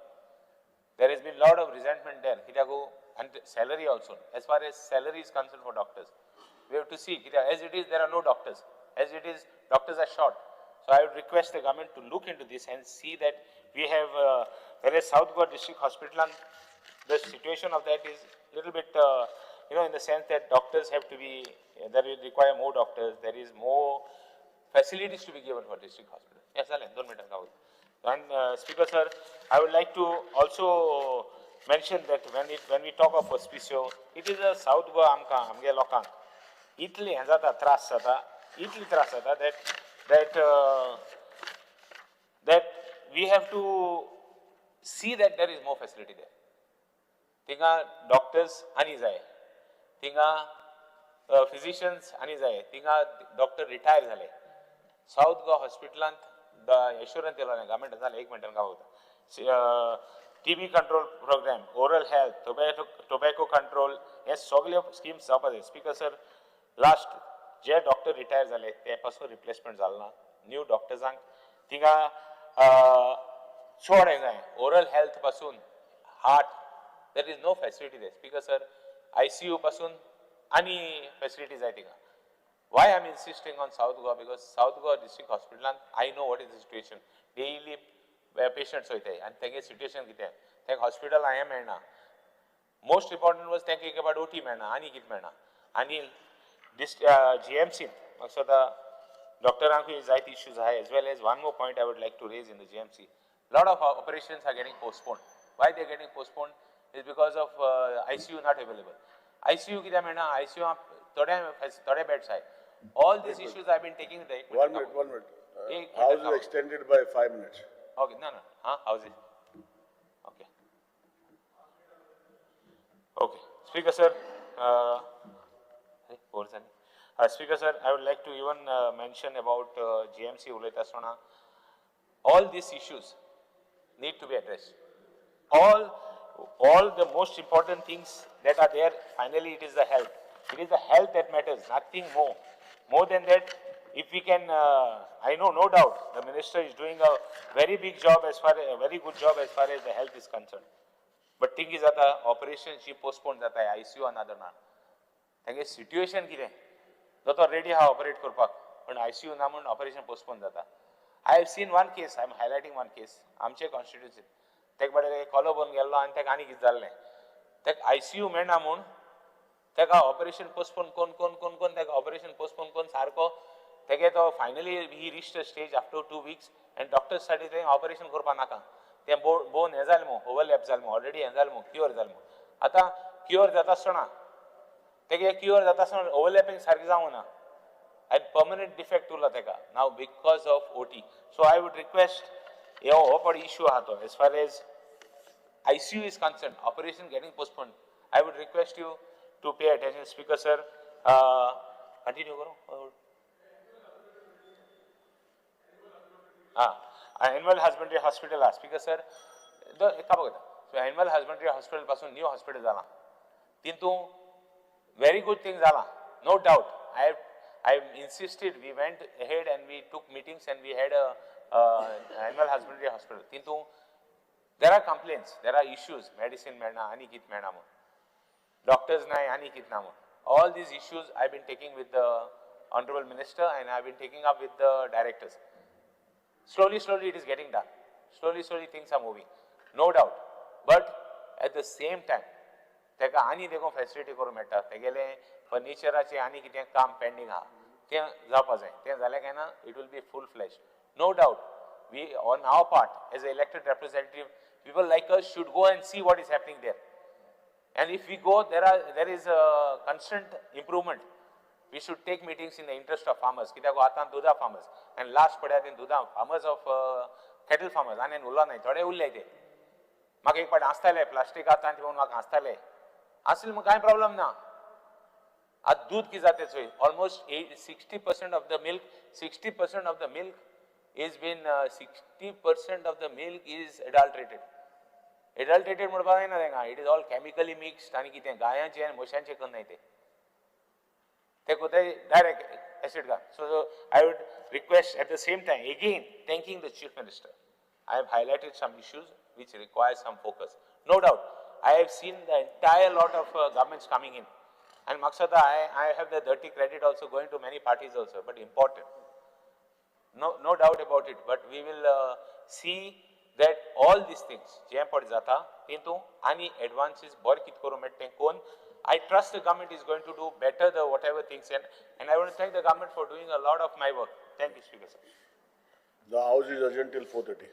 There has been lot of resentment there, कित्याक and salary also. As far as salary is concerned for doctors, we have to see, कित्याक as it is there are no doctors, as it is doctors are short. So I would request the government to look into this and see that we have, whereas South Goa District Hospital, and the situation of that is little bit, in the sense that doctors have to be, there will require more doctors, there is more facilities to be given for district hospital. Yes, जालें, 2 मिनटां गावता. And Speaker sir, I would like to also mention that when we talk of Hospicio, it is a South Goa आमकां आमगे लोकांक इतली हें जाता, त्रास जाता, इतली त्रास जाता that we have to see that there is more facility there. थिंगा डॉक्टर्स आनी जाय, थिंगा फिजिशियन्स आनी जाय, थिंगा डॉक्टर रिटायर जाले. सावथ गोवा हॉस्पिटलांत एश्योरन्स दिलो ना गव्हर्मेंट जालें. एक मिनटान गावता. TB control programme, oral health, tobacco control, हे सगळे स्किम्स जावपा जाय. स्पीकर सर, लास्ट जे डॉक्टर रिटायर जाले ते पासून रिप्लेसमेंट जालें ना. न्यू डॉक्टर्सांक थिंगा चड हें जाय. ओरल हेल्थ पासून heart, there is no facility there. Speaker sir, ICU पासून आनी फॅसिलिटी जाय थिंगा. Why I am insisting on South Goa? Because South Goa District Hospital, I know what is the situation. Daily patients वयताय आनी तेंगे situation कितें, तेंका hospital हें मेळना. मोस्ट इम्पॉर्टंट वॉज तेंका एक पाट ओटी मेळना आनी कितें मेळना. आनी जीएमसींत म्हाका दिसता डॉक्टरांकूय जायते इश्यूज आहाय. As well as one more point I would like to raise in the GMC, lot of operations are getting postponed. Why they are getting postponed is because of ICU not available. ICU कित्याक मेळना? ICU थोडे थोडे beds आहाय. All these issues I been taking. 1 minute, 1 minute. House is extended by 5 minutes. Okay, ना ना, हां, house is okay. Okay, speaker sir, four जाली. Speaker sir, I would like to even mention about GMC उलयता आसतना all these issues need to be addressed. All the most important things that are there, finally it is the health. It is the health that matters, nothing more. More than that, if we can, I know no doubt the minister is doing a very big job as far, a very good job as far as the health is concerned. But thing is आता operation she postpone जाता, ICU another ना. तांगे situation कितें? दोतोर ready आहा operate करपाक, पण ICU ना म्हणून ऑपरेशन पोस्टपोन जाता. I have seen one case, I am highlighting one case, आमचे कॉन्स्टिट्युन्सी तेका बरें कोलो बन गेल्लो आनी तेका आनी कितें जाल्लें, तेका ICU मेळना म्हूण तेका ऑपरेशन पोस्टपोन कोन कोन कोन कोन तेका ऑपरेशन पोस्टपोन कोन सारको तेगे तो finally he reached a stage after 2 weeks and doctors साठी तें ऑपरेशन करपाक नाका, तें बोन हें जालें मू, ओवरलॅप जालें मू, ऑलरेडी हें जालें मू, क्युअर जालें मू. आतां क्युअर जाता आसतना तेगे क्युअर जाता आसतना ओवरलॅपिंग सारकें जावंक ना आनी पर्मनंट डिफेक्ट उरला तेका now because of OT. So I would request, हो पड इश्यू आहा तो as far as ICU is concern, operation getting postpone, I would request you to pay attention. Speaker sir, continue करूं? हां, एनिमल हजबंड्री हॉस्पिटल आहा speaker sir, काबो करता. So animal husbandry hospital पासून new hospital जालां, तितून very good thing जाला, no doubt. I have insisted, we went ahead and we took meetings and we had a animal husbandry hospital. Tintu there are complaints, there are issues, medicine मेळना आनी कितें मेळना म्हूण, doctors नाय आनी कितें ना म्हूण. All these issues I have been taking with the honorable minister and I have been taking up with the directors. Slowly, slowly it is getting done. Slowly, slowly things are moving, no doubt. But at the same time, तेका आनी देखून facility करूंक मेळटा, तेगेलें फर्निचराचें आनी कितें काम pending आहा तें जावपा जाय, तें जालें काय ना it will be full flash. No doubt we on our part as a elected representative, people like us should go and see what is happening there. And if we go, there is a constant improvement. We should take meetings in the interest of farmers. कित्याक आतां दुदा farmers आनी last पळया ते दुदा farmers of cattle farmers आनी उरलो नाय, थोडे उरले ते. म्हाका एक पाट आसताले प्लास्टीक आतां ते म्हणून म्हाका आसताले, आसले म्हूण कांय प्रॉब्लम ना. आतां दूद कितें जाता चोय, almost 60% of the milk, 60% of the milk is been 60% of the milk is adulterated. Adulterated म्हणपाक जायना तेंका, it is all chemically mixed आनी कितें गायांचें आनी म्हशांचें करनाय ते, ते कोताय डायरेक्ट एसिड घाल. So I would request at the same time again thanking the chief minister. I have highlighted some issues which require some focus. No doubt, I have seen the entire lot of governments coming in. And Maksada, I have the dirty credit also going to many parties also, but important. No doubt about it. But we will see that all these things, जे पड जाता, tintu ani advances bor kit koru mette kon. I trust the government is going to do better the whatever things, and I want to thank the government for doing a lot of my work. Thank you, Speaker sir. The house is adjourned till 4:30.